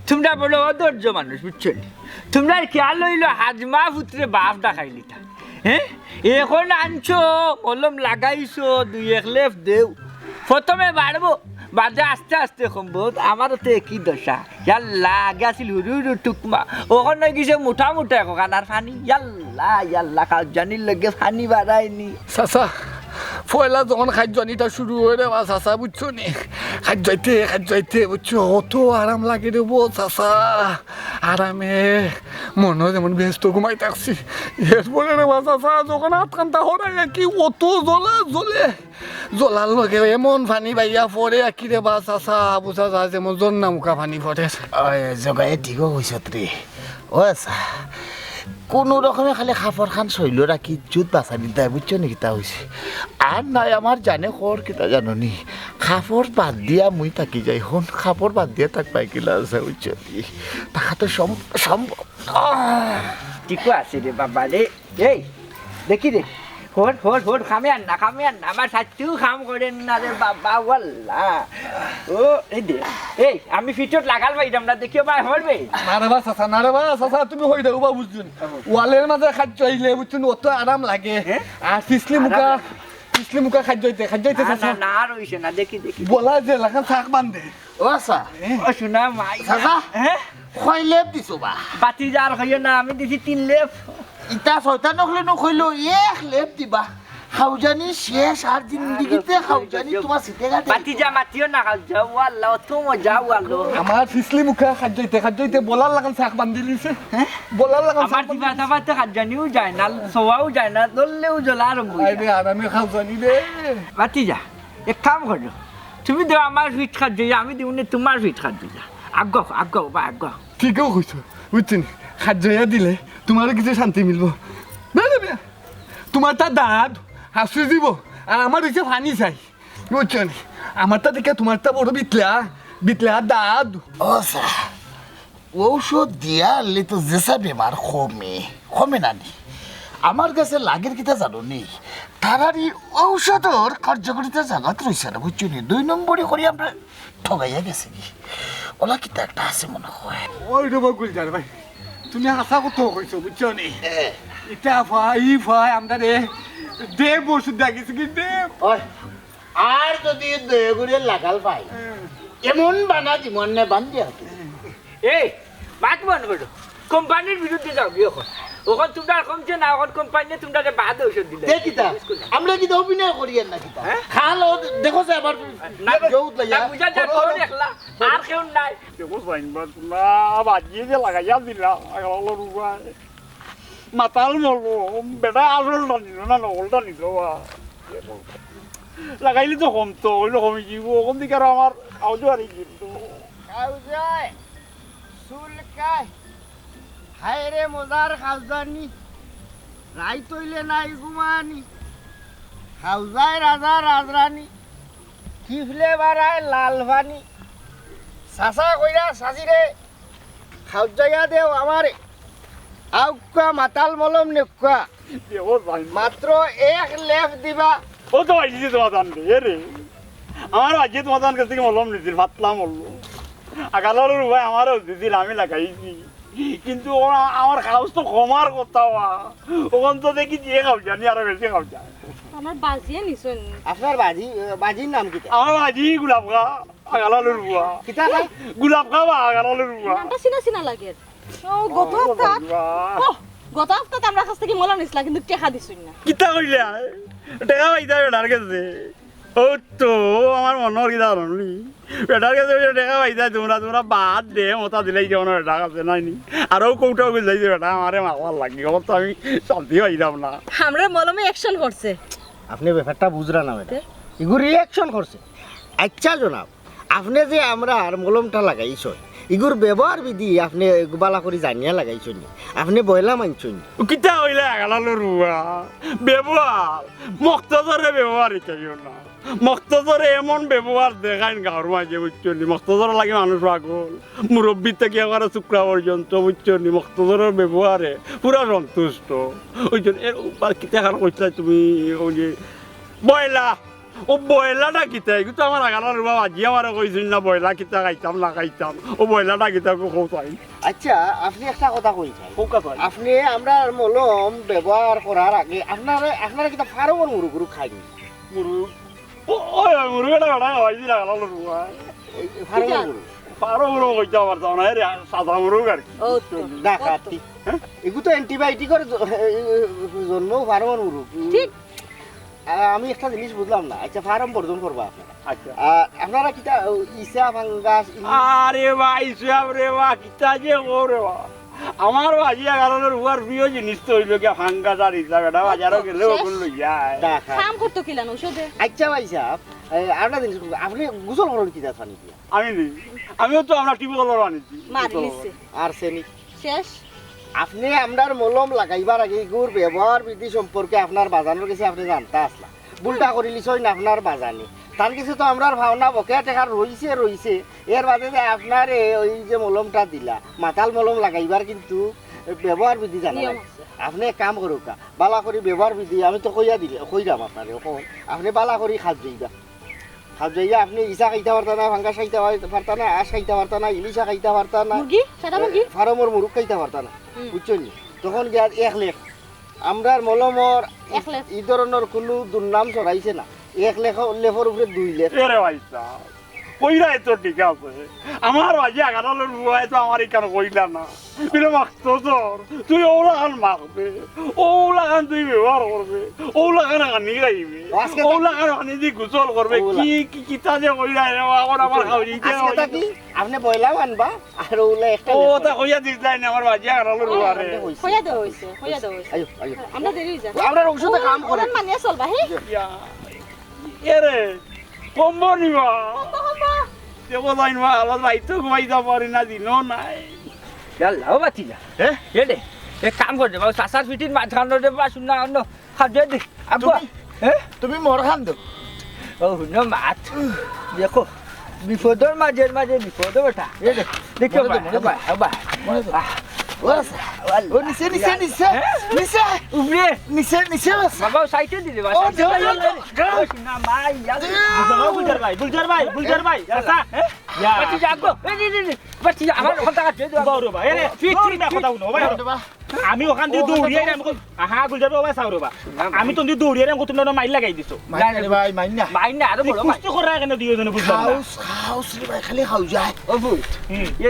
তুমরা বড় অধৈর্য মানুষ, বুঝছো নি? তুমরার খেয়াল অইলো হাজমা পুতরে বাফ ডাকাইলিতা। হ্যাঁ? অখন আনছো, মলম লাগাইছো, দুই এক লেপ দেও। প্রথমে বাড়বো, বাদে আস্তে আস্তে কমবো। আমারও তো একই দশা। ইয়াল্লা, আগে আছিল হুরু হুরু টুকমা, অখন অইগেছে মুটা মুটা একখান আর পানি। ইয়াল্লা, ইয়াল্লা, খাওজানির লগে পানি বাড়ায়নি। চাচা, পয়লা যখন খাদ্যনিটা শুরু অয় রে বা চাচা, বুঝছো নি? খাদ্যাইতে, খাদ্যাইতে, বুঝছো, অত আরাম লাগে রে বা চাচা। আরামে মনো যেমন বেহেস্তো ঘুমাই থাকছি। এরপরে রে বা চাচা, যখন আধ ঘন্টা হরাই আর কি, অত জ্বলে, জ্বলে। জ্বলার লগে এমন পানি বাইয়া পড়ে আর কি রে বা চাচা, বুঝা যায় যেমন ঝর্ণা মুখা পানি পড়ে। ওই জগায়ে ঠিকও কইছত রে। ও চাচা, কোনো রকমে খালি কাপড় খান শইলো রাখি ইজ্জত বাঁচানি দেয়, বুঝছো নি কিতা অইছে? আর নাই আমার জানে খর কিতা জানো নি? কাপড় বাদ দিয়া মুই থাকি যাই, হন কাপড় বাদ দিয়া থাকবায় কিলা আছে, বুঝছো নি? থাকা তো সম-, সম্ভব নায়। ঠিকও আছে রে বাবা রে। এই, দেখি রে, হর, হর, হর, কামে আর না, কামে আর না, আমার সাথেও কাম করের না রে বাবা, ওয়াল্লা। ও, এই দে, এই, আমি ফিটত লাগাল পাইরাম না, দেখিও ভাই, হরবে। না রে বা চাচা, না রে বা চাচা, তুমি হই দেও বা বুঝছো নি। ওয়ালের মাঝে খাদ্য আইলে বুঝছো নি, অত আরাম লাগে। হ্যাঁ? আর ফিসলি মুখা, আরাম লাগে। ফিসলি মুখা খাদ্যাইতে, খাদ্যাইতে না, চাচা। না, না, আর অইছে না, দেখি, দেখি। বলা যে লাখান শাক বান্ধে। ও আচ্ছা। ও সোনা মাই। চাচা, হ্যাঁ? কয় লেপ দিছো বা? বাতি যার হইও না, আমি দিছি তিন লেপ। ইতা শয়তান অকলে নু কইলো এক লেপ দিবা। খাওজানি শেষ, আর জিন্দেগিতে খাওজানি তোমার সিটে ঘাটে। বাতি যা মাতিও না খাওজা, ওয়াল্লা, অত মজা, ওয়াল্লা। আমার ফিসলি মুখা খাদ্যাইতে, খাদ্যাইতে বলার লাখান শাক বান্ধিলিছে। হ্যাঁ? বলার লাখান আমার শাক বান্ধিলিছে। দিবা দাবাতে খাদ্যানিও যায় না, সোয়াও যায় না, দললেও জ্বলা আরম্ভ অই যায়। আরে আরামে খাওজানি রে। বাতি যা। এক কাম করো, তুমি দেও আমার ফিট খাদ্য, আমি দেও নে তোমার ফিট খাদ্য। আগাও, আগাও বা আগাও। ঠিকও কইছো, বুঝছো নি? খাদ্য দিলে তোমারও কিছু শান্তি মিলবো। না, না, না। তোমারটা দাঁত হাসু দিব, আর আমার অইছে পানি চাই, বুঝছো নি? আমারটা দেখে তোমারটা বড় বিটলা, বিটলা দাঁত। ও আচ্ছা। ঔষধ দিয়া আনলে তো যেসা বেমার কমে, কমে না নি? আমার গেছে লাগের কিতা জানো নি? তারার ই ঔষধর কার্যকারিতা জাগাত রইছে না, বুঝছো নি? দুই নম্বরি করি আমরা ঠগাইয়া গেছে কি? ওলা কিতা একটা আছে মনে হয়। ওই রে বা গুলজার ভাই, তুমি হাছা কথা কইছো, বুঝছো নি? হ্যাঁ। ইতা ফাই, ই ফাই, আমরা রে দেব ওষুধ দিয়া গেছে কি দেব? ওই, আর যদি দয়া করে লাগাল পাই, হ্যাঁ। এমন বানা দিমু, আন্নে বান্ধি আর কি। এই, মাত বন্ধ করো। কোম্পানির বিরুদ্ধে যাও গিয়ে অখন। অখন তোমরা কমছে না, অখন কোম্পানি তোমরা বাদ ঔষধ দিলে। দেখি তা, আমরা কিন্তু অভিনয় করি আর না কিতা। হ্যাঁ? খালো, দেখো যে আবার না, জৌত লইয়া। না, বুঝা যায়, বড় তোর বড় একলা, আর কেউ নাই। দেখো, সাইনবাদ না, বাজিয়ে যে লাগাইয়া দিলা, লাগালো রুবাই। মাতাল মরবো, বেটা আসলটা নিল না, নকলটা নিল বা। লাগাইলে তো কমতো, অইলে কমি যাইবো, অখন দিকে আর আমার আওয়াজও হারি কিন্তু। খাওজায়, চুলকায়, হায় রে মজার খাওজানি, রাইত অইলে নাই ঘুমানি, খাউজায় রাজা রাজরানী, কিফলে বাড়ায় লাল পানি। চাচা কইরা চাচিরে, খাউজাইয়া দেও আমারে, আউক্কা মাতাল মলম নেউক্কা। মাত্র এক লেপ দিবা। ও তো ভাইজি তোমার জান রে, এ রে। আমার ভাইজি তোমার জান কাছ থাকি মলম নিছিল, পাতলা মলম। আগালালর ভাই আমারও দিছিল, আমি লাগাইছি। কিন্তু ও আ-, আমার খাউজ তো কমার কথা বা। অখন তো দেখি যে খাউজানি আরো বেশি খাউজায়। আমার বাজিয়ে নিছইন। আপনার বাজি, বাজির নাম কিতা? আমার বাজি গোলাপ খা, আগালালর বুয়া। কিতা খা? গোলাপ খা বা আগালালর বুয়া। নামটা চিনা চিনা লাগে। ও, গত ও, হাপ্তাত, বাবা। ও, গত হাপ্তাত আমরার কাছ থাকি মলম নিছলা, কিন্তু টেকা দিছইন না। কিতা কইলা? টেকা পাইতা বেটার গেছে। ও তো, ও আমার মনর কিতা জাননি? বেটার গেছে ওই যে টেকা পাইতা তোমরা, তোমরা বাদ দে, মতা দিলাই যেমন বেটার কাছে নাই নি। আর ও কৌটা গেল যাইছে বেটা, আমারে মারবার লাগি। অখন তো আমি শান্তি পাইলাম না। আমরার মলমে action করছে। আপনে ব্যাপারটা বুঝরা না বেটা। তে? ইগু reaction করছে। আচ্ছা জনাব, আপনে যে আমরার মলমটা লাগাইছইন, ইগুর ব্যবহার বিধি আপনে বালা করি জানিয়া লাগাইছইন নি? আপনে বয়লা মানছইন নি? কিতা কইলা আগালালর বুয়া? ব্যবহার? মক্তজরে ব্যবহার হিকাইও না। মক্তজরে এমন ব্যবহার দেখাইন গাউর মাঝে, বুঝছো নি? মক্তজরর লাগি মানুষ পাগল। মুরব্বি থাকি একবারে ছোকরা পর্যন্ত, বুঝছো নি? মক্তজরর ব্যবহারে পুরা সন্তুষ্ট। ওই জন্য এর উপর কিতা খান কইছলায় তুমি, ওই যে বয়লা, ও বয়লাটা কিতা? ইগু তো আমার আগালালর বুয়া বাজি আমারে কইছইন না, বয়লা কিতা খাইতাম না খাইতাম। ও বয়লাটা কিতা গো কও চাই? আচ্ছা, আপনে একটা কথা কইছইন। কউক্কা চাই। আপনে আমরার মলম ব্যবহার করার আগে আপনারা, আপনারা কিতা ফার্মর মুরগ-উরগ খাইন নি? মুরগ? ও, ওই, ওই মুরগ এটা বেটা খাওয়াইছিল আগালালর বুয়া। এই ফার্মর কিতা? মুরগ? ফার্মর মুরগ কইতাম পারতাম না, এরে, সাদা মুরগ আর কি। ও তো, ডাকাতি। ও তো। হ্যাঁ? ইগু তো antibiotic-র জ-, জন্ম ফার্মর মুরগ। ঠিক। আ-, আমি একটা জিনিস বুঝলাম না। আচ্ছা, ফার্ম বর্জন করবা আপনারা। আচ্ছা। আ, আপনারা কিতা, ও, ইছা, ফাঙ্গাস, ইলিশ? আরে বা, ইছা রে বা, কিতা যে কও রে বা। আমার বাজি আগালালর বুয়ার প্রিয় জিনিস তো অইলো গিয়া ফাঙ্গাস আর ইছা, বেটা বাজারো গেলে শেষ। ওগুন লইয়া আয়। দেখা। কাম করতো কিলান ঔষধে? আচ্ছা ভাইসাব, এ, আরেকটা জিনিস, আপনে গোসল করইন কিতা পানি দিয়া? আমি নি, আমিও তো আমরা টিউবওয়েলর পানি দি। মারিলিছে। আর্সেনিক। শেষ। আপনে আমরার মলম লাগাইবার আগে ইগুর ব্যবহার বিধি সম্পর্কে আপনার বাজানর গেছে আপনে জানতা আছলা। ভুলটা করিলিছইন আপনার বাজানে। তান গেছে তো আমরার পাওনা বকেয়া টেকা রইছে, রইছে। এর বাদে যে আপনারে ওই যে মলমটা দিলা, মাতাল মলম লাগাইবার কিন্তু ব্যবহার বিধি জানা নিয়ম লাগে। আছে। আপনে এক কাম করউক্কা, বালা করি ব্যবহার বিধি, আমি তো কইয়া দিলে, কইরাম আপনারে, অখন। আপনে বালা করি খাউজাইবা। খাউজাইয়া আপনে ইছা খাইতা পারতা না, ফাঙ্গাস খাইতা পার-, পারতা না, আঁশ খাইতা পারতা না, ইলিশা খাইতা পারতা না, মুরগি? সাদা মুরগি? এ, ফার্মর মুরগ খাইতা পারতা না। হুম। বুঝছইন নি? তখন গিয়া এক লেপ। আমরার মলমর এক লেপ। ই ধরনর কুনু দুর্নাম ছড়াইছে না। এক লেখ-, লেপর উপরে দুই লেপ। এরে ভাইসাব, কইরায় তো ঠিক আছে। আমার বাজি আগালালর বুয়ায় তো আমারে ইখান কইলা না। বলে, "মক্তজর, তুই অউলাখান মাখবে, অউলাখান তুই ব্যবহার করবে, অউলাখান পানি খাইবে, আজকে তা-, অউলাখান পানি দি গোসল করবে।" অউলা। কি, কি, কিতা যে কইরায় রে, অখন আমার খাওয়া আজকে তা কি? আপনে বয়লা মানবা, আর অউলা একটা ও, লেপ তা করবা। কইয়া দিস যাই না, আমার বাজি আগালালর বুয়ারে। আপনে কইছি। কইয়া দেওয়া অইছে, কইয়া দেওয়া অইছে। আইও, আইও। আমরা দেরি অই যায়। আমরা ঔষধে কাম করে। ওরা মানিয়া চলবা, হে? ইয়া। এরে, কম্বো নিবা। Combo, combo. দেখো যাইন বা, আবার রাইতো ঘুমাইতা পারি না, দিনও নাই। ইয়াল্লা, ও বাতিজা। হে? এরে, এক কাম কর দে, বাবু, চাচার ফিটির মাঝখানো দে, বা, শুন না, অন্য, খাবে দে, আব্বা। তুমি, হে? তুমি মোর খান দেও। ও, হুনো মাত। দেখো, বিপদর মাঝে মাঝে বিপদ, বেটা। এরে, দেখো, মনে দে, বা, মনে দে। বা, বা। মনে দে। আহ, ও, আচ্ছা। ও, নিচে, নিছে, নিছে, নিছে, হে? নিছে। উপরে। নিছে, নিছে, বাস। বাবা, সাইডে দিলে, বাস। ও, সাইডে যাও, দিলে। যাও, যাও। ওই না, মাই, ইয়া। যাও। গুলজার ভাই, গুলজার ভাই, গুলজার ভাই, এ, চাচা, হে? ইয়া। বাচ্চি যা, গো। এই, এই, এই, এই, বাচ্চি যা, আমার কথা কাটে, যাও। বাবা রে বাবা, এ রে, ফিট, বাবা রে ফিট, বাবা, ফিট। কথা হুনো, বাবা। বাবা রে বাবা। আমি অখান দি ও, দৌড়িয়া আইরাম, আহা, গুলজার বাবা, চাও রে বাবা। না, আমি তো দি দৌড়িয়া আইরাম, তুমি না মাইর লাগাই দিছো। মাইর না রে ভাই, মাইর না। মাইর না, আরে বড় ভাই। কুস্তি করা কেনে দুইজনে বুঝলাম না। খাউস, খাউস রে ভাই, খালি খাউজায়। ও ফুট। হুম। এ,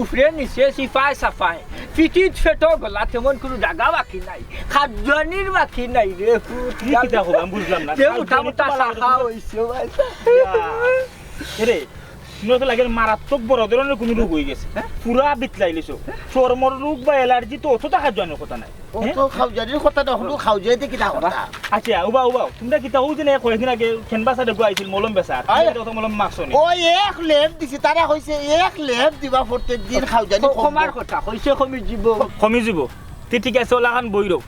উপরে নিচে সিপাই সাপাই। ফিটিত ফেটো গলা তেমন কোনো জাগা বাকি নাই। খাদ্যানির বাকি নাই রে ফুট। কি কিতা কইবা, আমি বুঝলাম না। যে মোটা মোটা শাখা হইছে ভাই। ইয়া। এরে, শুনো তো লাগে মারাত্মক বড় ধরনের কোনো রোগ হয়ে গেছে। হ্যাঁ? পুরা বিতলাইলিছো। চর্মর রোগ বা অ্যালার্জি তো অত টাকা জনের কথা নাই। ও হ্যাঁ? তো খাউজানির কথা না, হুনো খাউজাইতে কিতা কথা? আচ্ছা, উবা, উবা, তোমরা কিতা হউ যে না কয়েকদিন আগে খেনবাসা দেখো আইছিল মলম বেচা। আরে। তোমরা তো মলম মাখছো নি। ওই এক লেপ দিছি, তারা কইছে এক লেপ দিবা প্রত্যেক দিন খাউজানি খ-, কমবো। কমার কথা, কইছে কমি যিবো। কমি যিবো। তে ঠিক আছে, অলাখান বইরও।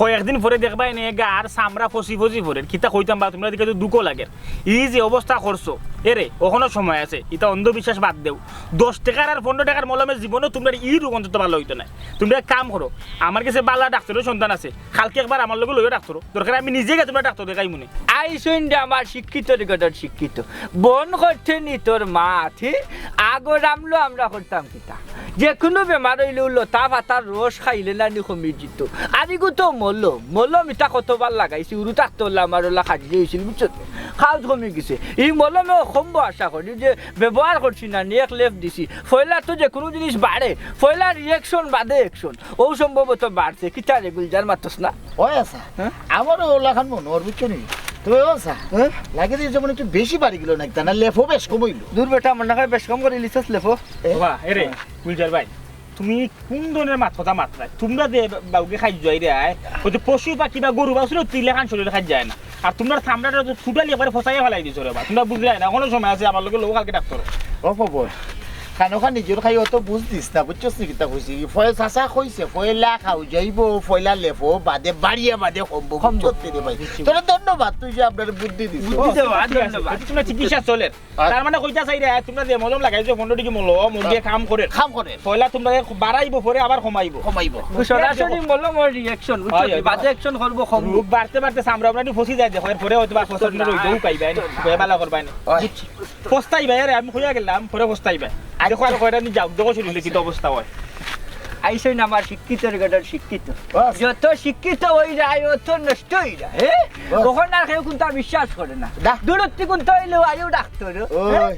কয়েকদিন পরে দেখবায় নে গার চামড়া ফসি ফসি পড়ের। কিতা কইতাম বা, তুমরার দেখি তো দুঃখ লাগের। ই যে অবস্থা করছো, এরে, অখনো সময় আছে, ইতা অন্ধবিশ্বাস বাদ দেও। দশ টেকার আর পনরো টেকার মলমে জীবনেও তুমরার ই রোগ অন্তত ভালা অইতো নায়। তুমরা এক কাম করো, আমার গেছে ভালা ডাক্তরর সন্ধান আছে, কালকে একবার আমার লগে লইও ডাক্তরো, দরকার আমি নিজে গিয়া তুমরার ডাক্তর দেখাইমু নে। আইছইন রে আমার শিক্ষিত নিকটর শিক্ষিত। বন করতে নি তোর মা, ঠিক? আগর আমলো আমরা করতাম কিতা? যে কুনু বেমার অইলেউ লতা পাতার রস খাইলে নানি কমি যিতো। আর ইগু তো মলম, মলম ইতা কতবার লাগাইছি, উরু থাকতে অইলে আমার অলা খাজি অইছিল, বুঝছো তো? খাউজ কমি গেছে। ই মলমেও কমবো আশা করি, যে ব্যবহার করছি নানি, এক লেপ দিছি। পয়লা তো যে কুনু জিনিস বাড়ে, পয়লা reaction বাদে action। অউ সম্ভবত বাড়ছে। কিতা রে গুলজার, মাতস না? অয় আচ্ছা, হ্যাঁ? আমারও অলাখান মনো অর, বুঝছো নি? তবে অয় আচ্ছা, হ্যাঁ? লাগে যে যেমন একটু বেশি বাড়ি গেল না, তা না লেফো বেশ কম অইল। দূর বেটা, আমার না খায় বেশ কম করি লিছস লেফো। এ? বাবা, এরে, গুলজার ভাই, তুমি কুন ধরনের মাত-, কথা মাতরায়? তুমরা যে বাউকে খাই যাই রে আয়, ওই যে পশু পাখি বা গরু বাছুর তুই লেখান শরীর খাই যায় না। আর তুমরার চামড়াটা তো totally একবারে ফসাইয়া ফালাই দিছো রে বা। তুমরা বুঝরায় না, অখনো সময় আছে, আমার লগে লও কালকে ডাক্তর। ও খবর, খানো খান নিজর খাই অত বুঝ দিস না, বুঝছস নি কিতা কইছি? ফয় চাচা কইছে, পয়লা খাও যাইবো, পয়লা লেফো, বাদে বাড়িয়া বাদে কমবো, কমবো। বুঝছস নি রে ভাই? বুঝছি। তোরে ধন্যবাদ, তুই যে আপনার বুদ্ধি দিস। বুদ্ধি দেওয়া, ঠিক আছে, ধন্যবাদ। তোমরা চিকিৎসা চলের। আচ্ছা। তার মানে কইতা চাই রে, তুমরা যে মলম লাগাইছো, পনরো টেকা মলম, মলমে কাম করের। কাম করের। পয়লা তুমরারে বাড়াইবো, পরে আবার কমাইবো। কমাইবো। সরাসরি মলমর reaction, বুঝছো? হয়, হয়, বাদে action করবো, কমবো। রোগ বাড়তে বাড়তে চামড়া আমরা একটু ফসি যায়, দেখো, এরপরে হয়তো বা ফসল না রইবো, উপায় নাই, উপায় বালা করবায় না। হয়। বুঝছি। ফস্তাইবায়, আরে আমি কইয়া গেলাম, পরে ফস্তাইবায়। আচ্ছা। দেখো, আর কয়টা নি যাও, দেখো শরীরে কি অবস্থা হয়। আইছইন আমার শিক্ষিতর গেটর শিক্ষিত। বাস। যত শিক্ষিত অই যায়, অত নষ্ট অই যায়, হ্যাঁ? বাস। অখন আর কেউ কুনতা বিশ্বাস করে না। দা। দূরত্ব কুনতা অইলেও আইও ডাক্তর, হ্যাঁ? ওই।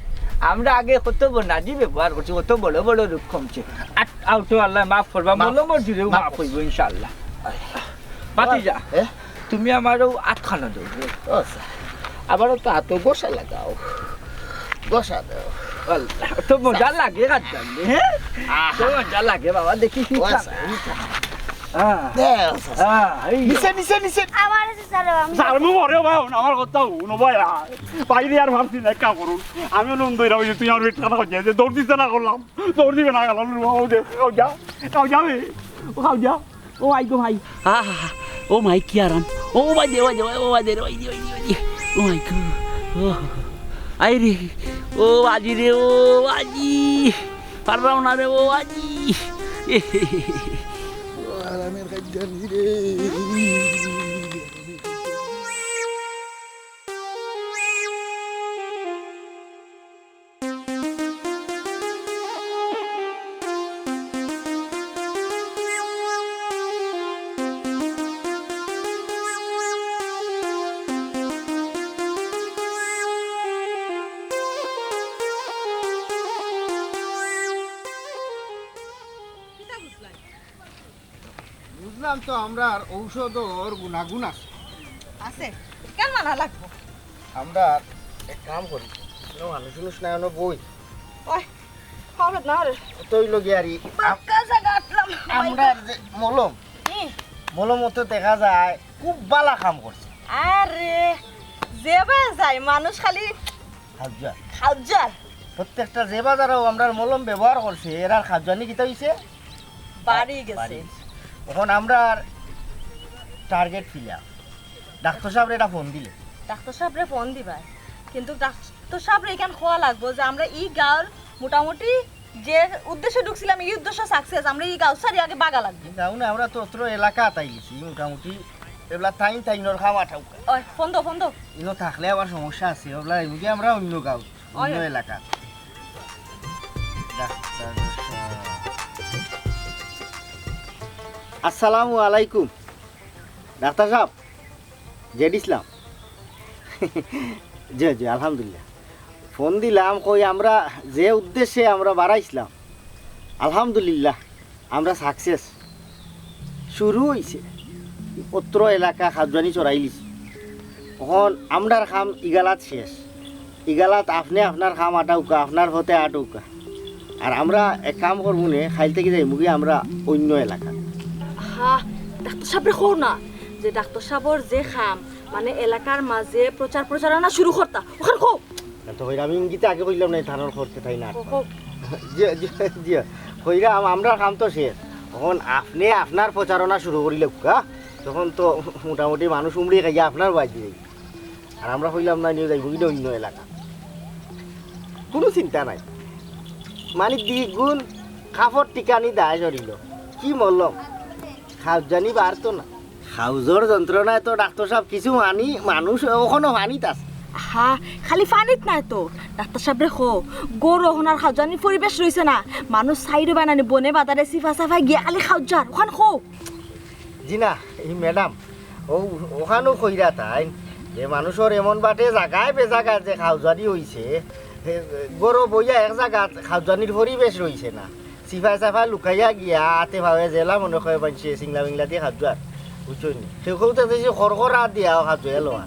আমরা আগে কত বনাজি ব্যবহার করছি, কত বড় বড় রোগ কমছে। আর আও তো আল্লায় মাফ করবা, মাফ। মলমর জুরেও মাফ। মাফ অইবো ইনশাআল্লাহ। ভাতিজা, এ? তুমি আমার অউ আতখানো দেও। ও স্যার, আবার তো আতো ঘষা লাগাও, ঘষা দাও। আল্লাহ, তো মজা লাগে কাটতাম রে, হ্যাঁ? আহা। তো মজা লাগে বাবা, দেখি কি ও খাবে, স্যার। কি খাবে। হ্যাঁ। দে, ও স্যার। হ্যাঁ, এই নিচে, নিচে, নিচে। আমার আছে স্যার, আমি স্যার, আমি মরে ভাই, আমার কথা হুনো ভাই, আর বাইরে আর ভাবছি না, এক কাম করুন। আমি অনো দৌড়া অইছি, তুই আমার পেট খারাপ অই যায়, যে দৌড় দিতে না করলাম, দৌড় দিবে না গেলাম, ও দে, ও যা, ও যাবে, ও খাও যা। ও আই গো ভাই। আহা, ও মাই কি আরাম। ও ভাই দে, ভাই দে, ভাই, ও ভাই দে, ভাই দে, ভাই দে, ভাই দে। ও মাই গো। ও, আই রে। ও বাজি রে, ও বাজি। পারলাম না রে, ও বাজি। ও আরামের কাজ জানি রে। বুঝলাম তো, আমরার ঔষধর গুণাগুণ আছে। আছে? কেন মানা লাগবো? আমরার এক কাম করি, কোনো মানুষ উনুষ নাই, অনো বই। ওই, খাওয়ার না রে। তৈল গিয়ারি। বাক্কা জায়গা আটলাম। আমরার যে মলম, হুম। মলম তো দেখা যায় খুব বালা কাম করছে। আরে, যেবা যায় মানুষ খালি খাউজার। খাউজার। প্রত্যেকটা যে বাজারও আমরার মলম ব্যবহার করছে, এরার খাউজানি কিতা অইছে? বাড়ি গেছে। বাড়ি গেছে। অখন আমরার target fill up। ডাক্তার সাবরে এটা ফোন দিলে। ডাক্তার সাবরে ফোন দিবায়, কিন্তু ডাক্তার সাবরে ইখান কওয়া লাগবো যে আমরা ই গাঁওর মোটামুটি যে উদ্দেশ্যে ঢুকছিলাম, ই উদ্দেশ্য success, আমরা ই গাঁও ছাড়ি আগে বাগা লাগবো। গাঁও না, আমরা তো অত্র এলাকা আতাই গেছি, মোটামুটি এবলা তাইন তাইনর খাম আটাউকা। ওই, ফোন দাও, ফোন দাও। ইনো থাকলে আবার সমস্যা আছে, এবলা এমনি আমরা অন্য গাঁও, অন্য ওই। এলাকা। Doctor sub. আসসালামু আলাইকুম। ডাক্তার সাব, জেড ইসলাম। জি, জি, আলহামদুলিল্লাহ। ফোন দিলাম, কই আমরা যে উদ্দেশ্যে আমরা বাড়াইছিলাম, আলহামদুলিল্লাহ, আমরা success। শুরু অইছে, অত্র এলাকা খাজুয়ানি চড়াইলিছি। অখন আমরার কাম ইগালাত শেষ। ইগালাত আপনে আপনার কাম আটাউকা, আপনার পথে আটউকা। আর আমরা এক কাম করমু নে, কাইল থাকি যাইমুগি আমরা অন্য এলাকা। হা, ডাক্তার সাবরে কও না, যে ডাক্তার সাবর যে কাম, মানে এলাকার মাঝে প্রচার প্রচারণা শুরু করতা, অখান কও। তো কইরা আমি ইঙ্গিতে আগে কইলাম না, থানার করতে তাই না। কও, কও। জি, জি, জি। কইরা আম-, আমরার কাম তো শেষ। অখন আপনে আপনার প্রচারণা শুরু করিলাউক্কা। তখন তো মোটামুটি মানুষ উমড়ি খাইয়া আপনার বাড়ি যাইব। আর আমরা কইলাম না, নিয়ে যাইব কিনা অন্য এলাকা। কোনো চিন্তা নাই। মানে, দ্বিগুণ কাপড় টিকানি দায় জড়িল। কি মলম? খাউজানি বাড়তো না। খাউজর যন্ত্রণায় তো ডাক্তার সাহেব কিছু মানি, মানুষ ওখানো পানিত আছে। হা, খালি পানিত নাই তো। ডাক্তার সাহেবরে কও, গরু অখন আর খাউজানির পরিবেশ রইছে না। মানুষ সাইডো বানানি বনে বাজারে সিফা সাফায় গিয়া খালি খাউজার, ওখান কও। জি না, এই ম্যাডাম, ও, ওখানো কইরা তাইন যে মানুষর এমন বাটে জাগায় বেজাগায় যে খাউজানি অইছে, এ, গরু বইয়া এক জাগাত খাউজানির পরিবেশ রইছে না। সিফায় সাফায় লুকাইয়া গিয়া আতে পাওয়ে জেলা মনে কয় মানষে সিংলা মিংলা দিয়া খাজুয়ার, বুঝছো নি? কেউ কেউ তো দেশে খড়খড়া দিয়া খাজুয়া লওয়া।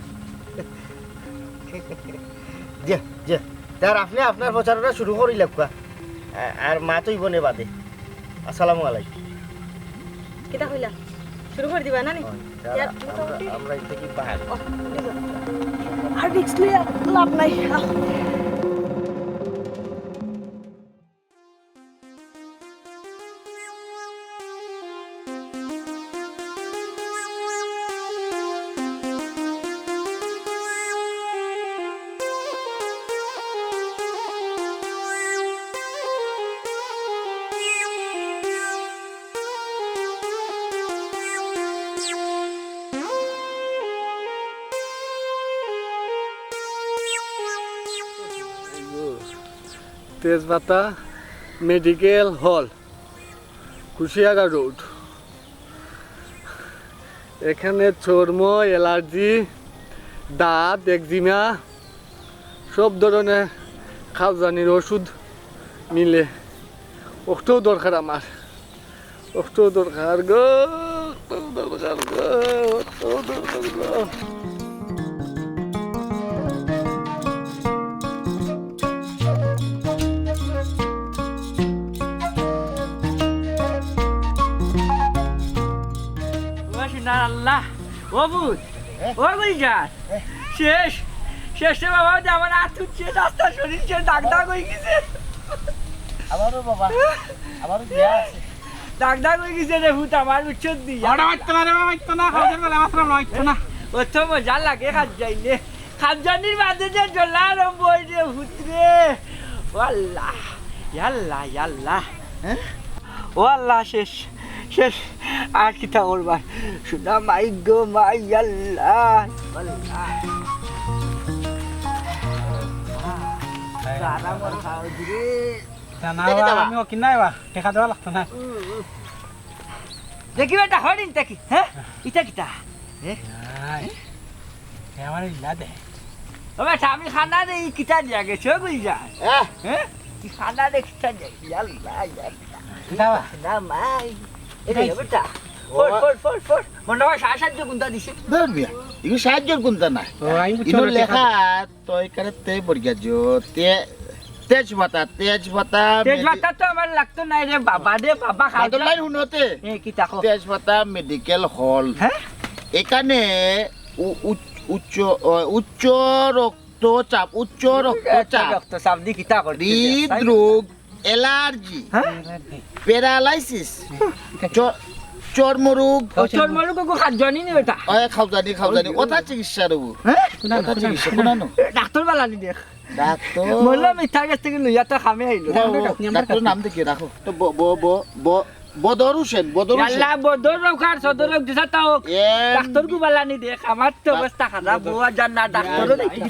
জি, জি। তার আপনি আপনার প্রচারণা শুরু করি লাগবা। আ-, আর মাত অইবনে বাদে। আসসালামু আলাইকুম। কিতা কইলা? শুরু করি দিবা না নি? অয়, তারা ইয়ার, আমরা, মোটামুটি আমরা এটা কি বাহার? ও, ঠিক আছে। আর রিস্ক লইয়া লাভ নাই। আহ। তেজপাতা মেডিকেল হল, কুশিয়ারা রোড। এখানে চর্ম, অ্যালার্জি, দাঁত, একজিমা, সব ধরনের খাউজানির ওষুধ মিলে। অটাও দরকার আমার, অটাও দরকার গো, অটাও দরকার গো, অটাও দরকার গো। ও সোনার আল্লাহ, ও পুত, ও গুলজার, শেষ, শেষ রে বাবা, ওই যে আমার হাত উঠছে, রাস্তা শরীর শেষ, দাগ দাগ অই গেছে। আমারও বাবা, আমারও বিয়া আছে। দাগ দাগ অই গেছে রে পুত, আমার উচ্ছেদ দিয়া। ওটা মারতো না রে বাবা, মারতো না, খাওয়ার বেলা মারতো না, মারতো না। ও তো মজা লাগে, খাওয়ার যাইলে। খাজনির মাঝে যে জ্বলা আরম্ভ অইছে পুতরে। ও আল্লাহ, ইয়াল্লাহ, ইয়াল্লাহ। হ্যাঁ? ও আল্লাহ, শেষ, শেষ। আর কিতা করবা? সোনা মাই গো মাই, আল্লাহ, আল্লাহ। আরাম করে খাও রে। তা না, দেখি বা, তো বা। আমি ও কিনাই বা, টেকা দেওয়া লাগতো না। দেখি বেটা, হরিণ দেখি, হ্যাঁ? ইটা কিতা? হ্যাঁ? নাই। এ আমার ইলা দে। ও বেটা, আমি খানা দে, ই কিতা দিয়া গেছে, ও গুলজার? হ্যাঁ? হ্যাঁ? ই খানা দে কিতা দিয়া? ইয়াল্লা, ইয়াল্লা। কিতা বা? না, মাই। এ রে, কিতা বেটা। ও। Four, four, four, four. মনে হয় সা-, সাহায্য কোনটা দিছে? ধর মিয়া, ইগু সাহায্যর কোনটা নাই। ও, আমি বুঝছি ইনো না, লেখা টেকা তো এখানে তে বর্গীয় জ, তে-, তেজপাতা, তেজপাতা, তেজপাতা মেডি-, তো আমার লাগতো নাই রে বাবা, রে বাবা, খাই বাদল যা। লাইন হুনতে। এ, কিতা কও? তেজপাতা মেডিকেল হল। হ্যাঁ? এখানে উ-, উচ-, উচ্চ, অ, উচ্চ রক্তচাপ, উচ্চ রক্তচাপ, রক্তচাপ দি কিতা করতে হৃদরোগ, অ্যালার্জি, হ্যাঁ? প্যারালাইসিস, চ-, চর্মরোগ। ও, চর্মরোগ ওগু খাজনি নি বেটা? ওই খাজনি, খাজনি। ওটা চিকিৎসা রোগ। হ্যাঁ? ওটা চিকিৎসা, কোনানো? ডাক্তার বালা নি দেখ। ডাক্তার? মরলো মিথ্যা গেছ থাকি লইয়া তো খামে আইলো। না, ও, ডাক্তার নাম দেখি রাখো। তো ব-, ব-, ব-, ব-, বদর হোসেন, বদর হোসেন। ইয়াল্লা, বদর হোক আর সদর হোক, যেটা তা হোক। এ, ডাক্তার গু বালা নি দেখ, আমার তো অবস্থা খারাপ, বউ আর যার না, ডাক্তারও দেখি।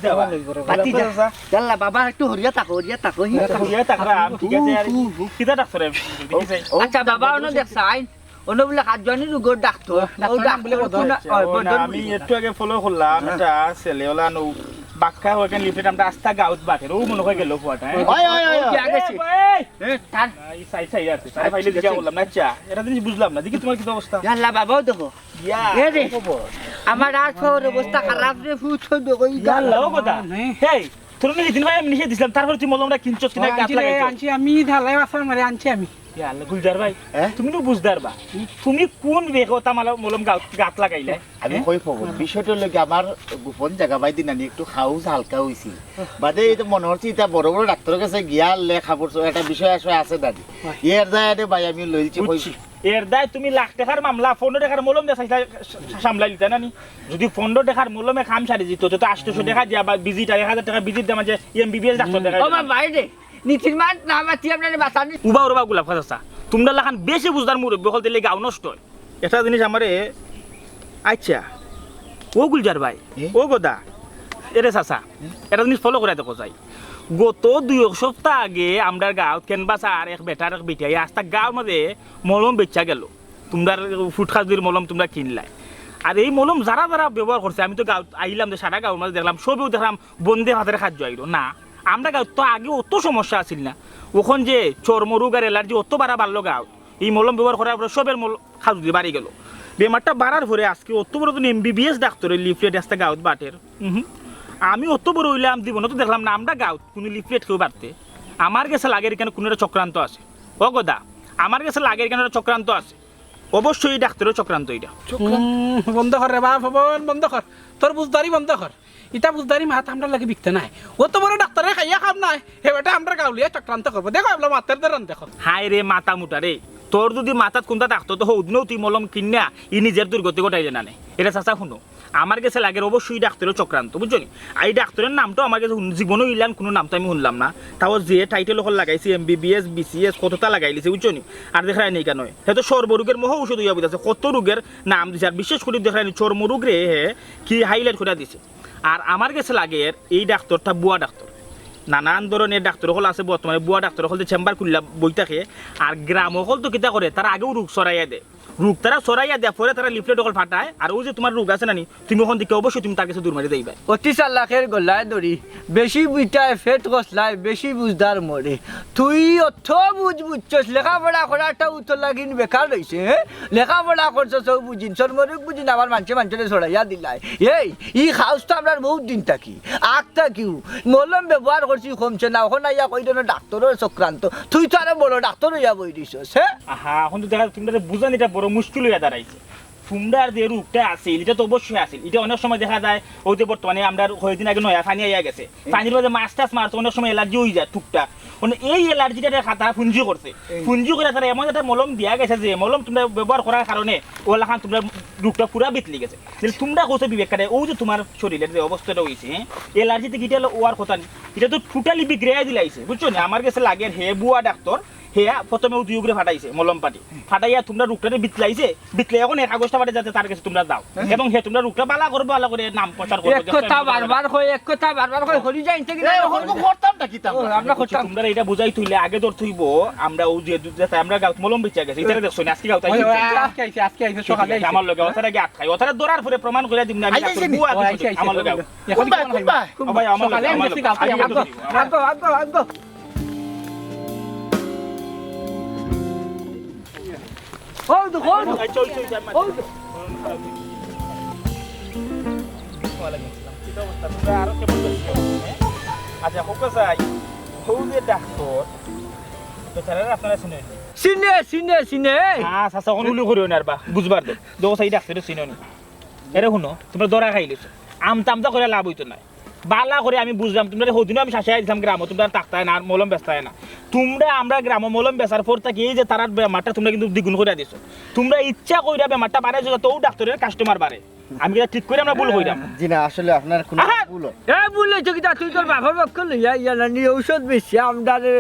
বাতি যা। ইয়াল্লা, বাবা, একটু হরিয়া থাকো, হরিয়া থাকো, হি। হরিয়া থাকো, রাম, ঠিক আছে, আর হু, হু, হু। কিতা ডাক্তার, দেখি চাই। আচ্ছা, বাবা, অনো দেখ চাই, অনো বুলে খাজনি রোগর ডাক্তার। ও, ডাক্তার নাম বুলে ডাক্তার বদর। কোন, আচ্ছা, ও, ও, না, বদর আমি বুলে। একটু আগে ফলো করলাম, হ্যাঁ। এটা ছেলে ওলা নু, বাক্কা ওখানে লিফলেট আমরা আস্তা গাউত বাটের, ও মনে হয় গেল ফুয়াটা, হ্যাঁ? ওই, ওই, ওই, ওই। ওই, আগে সে। এ, তার এই সাই সাই আছে, সাই ফাইলে আচ্ছা, দিকে আচ্ছা। বললাম না, আচ্ছা, এটা জিনিস বুঝলাম না, দেখি তোমার কি অবস্থা? ইয়াল্লা, বাবাও দেখো। ইয়া, এ রে, খবর। আমার আর শহর অবস্থা খারাপ রে, ফুট হইবে কই ইয়াল্লা, ও কথা। নেই। হেই, তোর নাকি দিন ভাই আমি নিষেধ দিছিলাম, তারপরে তুই মলমটা কিনছস কিনা, ও, গাত আনছি রে, লাগাইছস। আনছি আমি, ঢালাই আসার মারে আনছি আমি। ইয়াল্লা, গুলজার ভাই, হ্যাঁ? তুমি তো বুঝদার বা। তুমি কোন বেগত আমার মলম গাত, গাত লাগাইলে? আমি হ্যাঁ? কই পাবো, বিষয়টা হলো কি, আমার গোপন জায়গা বাই দিন আনি একটু খাউজ হালকা হইছি। বাদে এই তো মনে হচ্ছে এটা বড় বড় ডাক্তারের কাছে গিয়া আনলে খাবার সব একটা বিষয় আসলে আছে দাদি। এর যায় রে ভাই, আমি লইলছি কই। বুঝছি। এর দায় তুমি লাখ টেকার মামলা পনরো টেকার মলম দিয়া চাইছলা সা-, সামলাই লিতা না নি? যুদি পনরো টেকার মলমে কাম সারি দিত, তে তো আটশো টেকা দিয়া বা ভিজিট আর এক হাজার টেকা ভিজিট দিয়া মাঝে এমবিবিএস ডাক্তার দেখা ও বাবা, এই যে নীতির মাত না মাতি আপনারে বাঁচানি। উবা ওরবা গোলাপ খাস চাচা, তুমরার লাখান বেশি বুঝদার মুরব্বি অকলতে লে গাঁও নষ্ট অয়। একটা জিনিস আমারে, আচ্ছা, ও গুলজার ভাই, এ? ও গদা, এরে চাচা, এ? একটা জিনিস ফলো করিয়া দেখো চাই। গত দুই এক সপ্তাহ আগে আমরার গাঁওত ক্যানভাসার এক বেটার এক বেটিয়ে আস্তা গাঁওর মাঝে মলম বেচা গেল। তুমরার ফুটখাজুরির মলম তুমরা কিনলায়। আর এই মলম যারা যারা ব্যবহার করছে, আমি তো গাঁওত আইলাম যে সারা গাঁওর মাঝে দেখলাম, সবেউ দেখলাম বন্দে ভাতের খাদ্য আইলো না। আমরার গাঁওত তো আগে অত সমস্যা আছিল না, অখন যে চর্মরোগ আর অ্যালার্জি অত বাড়া বাড়লো গাঁওত, এই মলম ব্যবহার করার পরে সবের মল খাজুরি বাড়ি গেল। বেমারটা বাড়ার পরে আজকে অত বড় তুমি এমবিবিএস ডাক্তারের লিফলেট আস্তা গাঁওত বাটের। উহুম। আমি অত বড় অইলাম, জীবনে তো দেখলাম না আমরার গাঁওত কুনু লিফলেট কেউ বাটতে। আমার গেছে লাগের ইখানো কুনু একটা চক্রান্ত আছে। ও গদা, আমার গেছে লাগের ইখানো একটা চক্রান্ত আছে। অবশ্যই এই ডাক্তারের চক্রান্ত এটা। উম, বন্ধ কর রে বাপ, বন, বন্ধ কর। তোর বুঝদারি বন্ধ কর। ইতা বুঝদারি মাত আমরার লাগি বিকতে নায়। অত বড় ডাক্তারে খাইয়া কাম নাই। হে বেটা আমরার গাঁও লইয়া চক্রান্ত করবো। দেখো, এবলা মাতের ধরন দেখো। হায় রে মাথা মুটা রে। তোর যুদি মাথাত কুন্তা থাকতো, তে হউদিনউ তুই মলম কিনিয়া ই নিজের দুর্গতি ঘটাইলে না নে। এরে চাচা হুনো, আমার গেছে লাগের অবশ্যই ডাক্তারের চক্রান্ত, বুঝছো নি? আর এই ডাক্তারের নামটাও আমার গেছে হুন-, জীবনেও ইলান কুনু নাম তো আমি হুনলাম না। তাও যে টাইটেল অকল লাগাইছে, এমবিবিএস, বিসিএস, কততা লাগাই লিছে, বুঝছো নি? আর দেখরায় নি কেন? হে তো সর্বরোগের মহা ঔষধ অইয়া বইতাছে, কত রোগের নাম দিছে। আর বিশেষ করি দেখরায় নি চর্মরোগরে হে কি হাইলাইট করিয়া দিছে। আর আমার গেছে লাগের এই ডাক্তারটা ভুয়া ডাক্তার। নানান ধরনের ডাক্তার অকল আছে বর্তমানে, ভুয়া ডাক্তার অকল যে চেম্বার খুলিয়া বই থাকে। আর গ্রাম অকল তো কিতা করে, তারা আগেউ রোগ ছড়াইয়া দেয়। রোগ তারা ছড়াইয়া দেয়, পরে তারা লিফলেট অকল ফাটায়। আর অউ যে তুমার রোগ আছে না নি, তুমি অখন দেখি অবশ্যই তুমি তার গেছে দৌড় মারি যাইবায়। অতি চালাকের গলায় দড়ি, বেশি বুঝায় পেট কসলায়, বেশি বুঝদার মরে। তুই অত বুঝ বুঝছস, লেখাপড়া করাটাউ তোর লাগিন বেকার রইছে, হে? লেখাপড়া করছস, অউ বুঝিন, চর্মরোগ বুঝিন, আবার মানষে মানষরে ছড়াইয়া দিলায়। এই, ই খাউজ তো আমরার বউত দিন থাকি, আগ থাকিউ। মলম ব্যবহার করছি, কমছে না, অখন আইয়া কইরে না ডাক্তারর চক্রান্ত। তুই তো আরো বড় ডাক্তার অইয়া বই দিছস, হে? আহা, অখন তো দেখা যায় তুমরারে বুঝানিটা বড় মুশকিল অইয়া দাঁড়াইছে। তুমরার যে রোগটা আছিল, ইটা তো অবশ্যই আছিল। ইটা অনেক সময় দেখা যায়, অউ যে বর্তমানে আমরার কয়দিন আগে নয়া পানি আইয়া গেছে, পানির মাঝে মাছ টাছ মারছে, অনেক সময় অ্যালার্জি অইযায় টুকটাক। মানে এই অ্যালার্জিটা তারা পুঞ্জি করছে। পুঞ্জি করি তারা এমন একটা মলম দিয়া গেছে যে মলম তুমরা ব্যবহার করার কারণে অলাখান তুমরার রোগটা পুরা বিতলি গেছে। তাইলে তুমরা কইছো বিবেক খাটাইয়া, অউ যে তুমার শরীরের যে অবস্থাটা অইছে, হে? অ্যালার্জি থাকি ইটা অইলে অওয়ার কথা নি। ইটা তো totally বিগড়াইয়া দিলাইছে, বুঝছো নি? আমার গেছে লাগের হে ভুয়া ডাক্তার, হে প্রথমে অউ দুইওগুরে ফাটাইছে, মলম পাটি। ফাটাইয়া তুমরার রোগটারে বিতলাইছে, বিতলাই অখন হে কাগজটা ফাটাই যাতে তার গেছে তুমরা যাও। এবং হে তুমরার রোগটা ভালা করবো, ভালা করি নাম প্রচার করবো, এক কথা বারবার কই, এক কথা বারবার কই, করি যাইন থাকি না, এ, অখন তো করতাম না কিতা ও, আমরা? আমরা করতাম। তুমরারে ইটা বুঝাইতে অইলে আগে ধরতে অইবো, আমরা অউ যে দুধ যেটা আমরা গাঁওত মলম বেচা গেছে, ইতারে দেখছো নি, আজকে গাঁওত ওই, ওই, আইছে। আজকে আইছে, আজকে আইছে, সকালে আইছে। আমার লগে, অতারে আগে আটকাই, অতারে ধরার পরে প্রমাণ করিয়া দিমু নে, আমি আইছে ডাক্তার নি? ভুয়া ও, আইছে, আইছে, আমার লগে আও। ও ভাই, আমার লগে, সকালে আমার আইছে, লগে। আগে আইছে। আগে আইছে। আগে, আগে, আগে। অউ তো, অউ তো। আচ্ছা, ওই, ওই, ওই, অউ তো। ওয়ালাইকুম আসসালাম। কিতা অবস্থা? তুমরা আরো কেমন আছো? আচ্ছা, হোক চাই, অউ যে ডাক্তার, তো তারারে আপনারা চিনইন নি? চিনে, চিনে, চিনে। আচ্ছা, আচ্ছা, অখন উলি করিও না আর বা, বুঝবার দে। দেখো চাই, ডাক্তাররে চিনো নি? এরে হুনো, তুমরা ধরা খাইলিছো। আমতা আমতা করিয়া লাভ অইতো নায়। ভালা করি আমি বুঝলাম, তুমরারে হদিনও আমি শাসাইয়া দিছলাম গ্রামো, তুমরা আর থাকতায় না, আর মলম বেচতায় না। তুমরা আমরার গ্রামো মলম বেচার পর থাকি এই যে তারার বেমারটা তুমরা কিন্তু দ্বিগুণ করিয়া দিছো। তুমরা ইচ্ছা করিয়া বেমারটা বাড়াইছো যাতে অউ ডাক্তারর কাস্টমার বাড়ে। আমি কিতা ঠিক করি না ভুল কইরাম? জি না, আসলে আপনার কুনু আহা! ভুল অয়। এ ভুল অইছে কিতা? তুই তোর বাপর পক্ষ লইয়া ইয়া না নি ঔষধ বেচিয়া আমরারে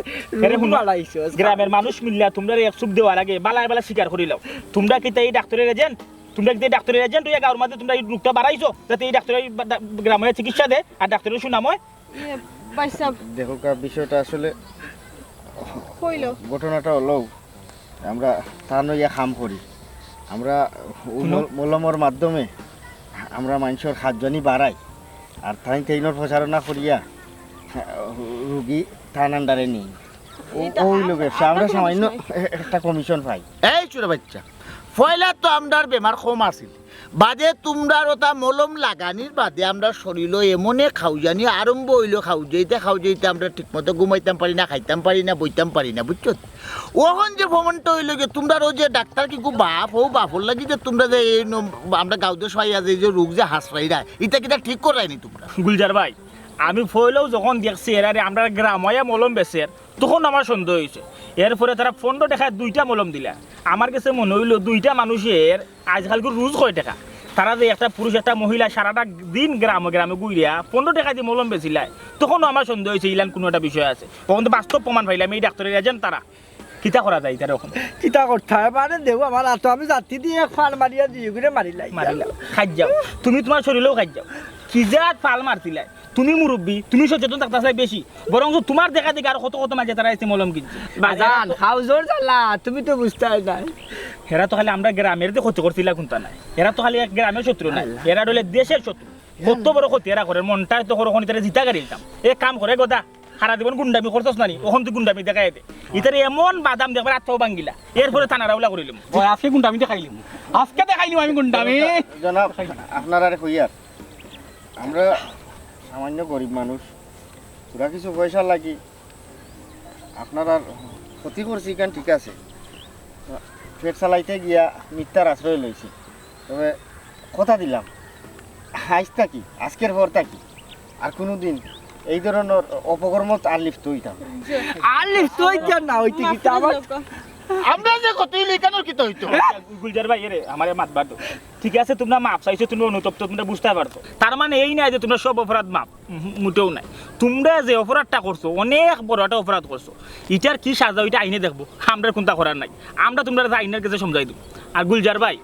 এরে হুনো, বাড়াইছস। গ্রামর মানুষ মিলিয়া তুমরারে এক চুপ দেওয়ার আগে ভালায় ভালায় স্বীকার করিলাও। তুমরা কিতা ই ডাক্তারর এজেন্ট? তুমরা কিতা ই ডাক্তারর এজেন্ট অইয়া গাঁওর মাঝে তুমরা ই রোগটা বাড়াইছো, যাতে ই ডাক্তারে বা-, গ্রামো চিকিৎসা দেয় আর ডাক্তারর সুনাম অয়? ইয়ে, ভাইসাব। দেখউক্কা, বিষয়টা আসলে কইলো। ঘটনাটা অইলো, আমরা তান অইয়া কাম করি। আমরা অউ হুনো। মল-, মলমর মাধ্যমে আমরা মানষর খাদ্যহানি বাড়াই, আর তাইন তাইনর প্রচারণা করিয়া রুগী তান আন্ডারে নেই। অউ, ইটা অউ অইলো আস-, ব্যবসা। আমরা আমরা কোনো সামান্য বিষয়। এ-, একটা কমিশন পাই। এই চুরে বাইচ্চা, পয়লা তো আমরার বেমার কম আছিল, বাদে তুমরার অতা মলম লাগানির বাদে আমরার শরীলো এমনে খাউজানি আরম্ভ অইলো, খাউজাইতে খাউজাইতে আমরা ঠিকমতো ঘুমাইতাম পারি না, খাইতাম পারি না, বইতাম পারি না, বুঝছো? অখন যে প্রমাণটা অইলো গি, তুমরার অউ যে ডাক্তার কিগু বাপ, অউ বাপর লাগি যে তুমরা যে এই ন-, আমরা গাঁওত যে ছড়াইয়া যে, যে রোগ যে হাসরাইরা, ইটা কিতা ঠিক কররায় নি তুমরা? গুলজার ভাই, আমি পয়লাউ যখন দেখছি এরারে আমরার গ্রামো আইয়া মলম বেচের, তখন আমার সন্দেহ অইছে। এরপরে তারা পনরো টেকায় দুইটা মলম দিলা। আমার গেছে মনে অইলো দুইটা মানুষের আইজকালকুর রুজ কয় টেকা? তারা যে একটা পুরুষ একটা মহিলা সারাটা দিন গ্রামে গ্রামে ঘুরিয়া পনরো টেকা দি মলম বেচিলায়, তখনও আমার সন্দেহ অইছে ইলান কুনু একটা বিষয় আছে। অখন তো বাস্তব প্রমাণ পাইলাম এই ডাক্তারর agent তারা। কিতা করা যায় ইতারে অখন? কিতা করতাম? মানে দেও আমার আতো, আমি জাতি দি এক ফাল মারিয়া দুইগুরে মারিলাই। মারিলাও। খাই যাও। তুমি তুমার শরীরেও খাই যাও। কি জাত ফাল মারছিলায়? তুমি মুরব্বি, তুমি সচেতন থাকতায় বেশি। বরং তুমার দেখা দেখি আরো কত কত মাঝে তারা এসে মলম কিনছে। বাজান, খাও জোর জ্বালা, তুমি তো বুঝতায় নায়। এরা তো খালি আমরা গ্রামের যে ক্ষতি করছিলা কুনতা নায়। এরা তো খালি এক গ্রামের শত্রু নায়। আল্লাহ। এরা অইলে দেশের শত্রু। কত বড় ক্ষতি এরা করে, মনটায় তো করে অখন ইতারে জিতা গাড়ি দিতাম। এক কাম কর, এ গদা, সারা জীবন গুন্ডামি করছস না নি, অখন তুই গুন্ডামি দেখাই দে। ইতারে এমন বাদাম দেখবার আত্মাও ভাঙ্গিলা, এরপরে থানার হাওলা করিলাম। ওই আজকে গুন্ডামি দেখাইলিমু, আজকে দেখাইলিমু আমি গুন্ডামি। জনাব, আপনারারে কইয়ার, আমরা সামান্য গরিব মানুষ, থুড়া কিছু পয়সা লাগি আপনারার ক্ষতি করছি, ইখান ঠিক আছে, পেট চালাইতে গিয়া মিথ্যার আশ্রয় লইছি। তবে কথা দিলাম, আইজ থাকি, আজকের পর থাকি আর কুনুদিন এই ধরনর অপকর্মত আর লিপ্ত অইতাম না। আর লিপ্ত অইতাম না, অইতে কিতা আমার আমরা যে ক্ষতি অইলে ইখানর কিতা অইতো? গুলজার ভাই, এরে, আমারে মাতবার দেও। ঠিক আছে, তুমরা মাফ চাইছো, তুমরা অনুতপ্ত, তুমরা বুঝতায় পারছো। তার মানে এই নায় যে তুমরা সব অপরাধ মাফ, উহু, মোটেও নায়। তুমরা যে অপরাধটা করছো, অনেক বড় একটা অপরাধ করছো। ইটার কি সাজা, ইটা আইনে দেখবো, আমরার কুনতা করার নাই। আমরা তুমরারে আইনর গেছে সমঝাই দিমু। আর গুলজার ভাই,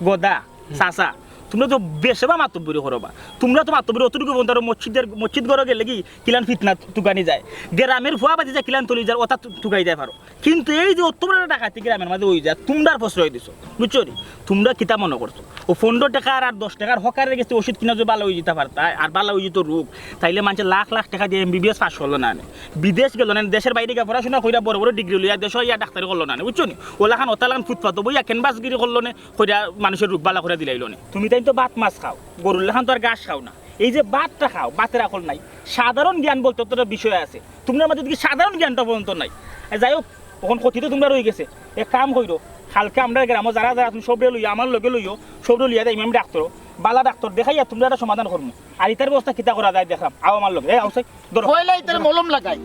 গদা, চাচা, তুমরা তো বেশি বা মাতব্বরি করো বা। তুমরা তো মাতব্বরি অতটুকু বন্ধ, আর মসজিদের, মসজিদ ঘরো গেলে কি কিলান ফিতনা তুকানি যায়, গ্রামের ফুয়া ভাতিজা কিলান তলি যার, ওটা তু-, তুকাই যায় পারো। কিন্তু এই যে অত বড় ডাকাতি গ্রামের মাঝে অই যায়, তুমরার প্রশ্রয় দিছো, বুঝছো নি? তুমরা কিতা মনে করছো? ও পনরো টেকার আর দশ টেকার হকারের গেছে ওষুধ কিনা যদি ভালা অই যিতা পারতা, আর ভালা অই যিতো রোগ, তাইলে মানষে লাখ লাখ টেকা দিয়া এমবিবিএস পাস করলো না নে। বিদেশ গেলো না নে, দেশের বাইরে গিয়া পড়াশোনা কইরা বড় বড় ডিগ্রি লইয়া দেশো আইয়া ডাক্তারি করলো না নে, বুঝছো নি? ওলাখান ওতালান ফুটপাতো বইয়া ক্যানভাসগিরি করলো নে, কইরা মানুষের রোগ ভালা কইরা দিলাইলো নে। তুমি তাইন তো ভাত মাছ খাও, গরুর লাখান তো আর ঘাস খাও না। এই যে ভাতটা খাও, ভাতের আকল নাই। সাধারণ জ্ঞান বলতে তো একটা বিষয় আছে, তুমরার মাঝে দেখি সাধারণ জ্ঞানটা পর্যন্ত নাই। এ, যাই হোক, অখন ক্ষতি তো তুমরার অই গেছে। এক কাম কইরো, কালকে আমরার গ্রামো যারা যারা তুমি সবরে লইয়া, আমার লগে লইও, সবরে লইয়া যাইমু আমি ডাক্তারো, ভালা ডাক্তার দেখাইয়া তুমরার একটা সমাধান করমু। আর ইতার ব্যবস্থা কিতা করা যায় দেখরাম, আও আমার লগে। এ, আও সাই, ধরো। পয়লা ইতার মলম লাগাই।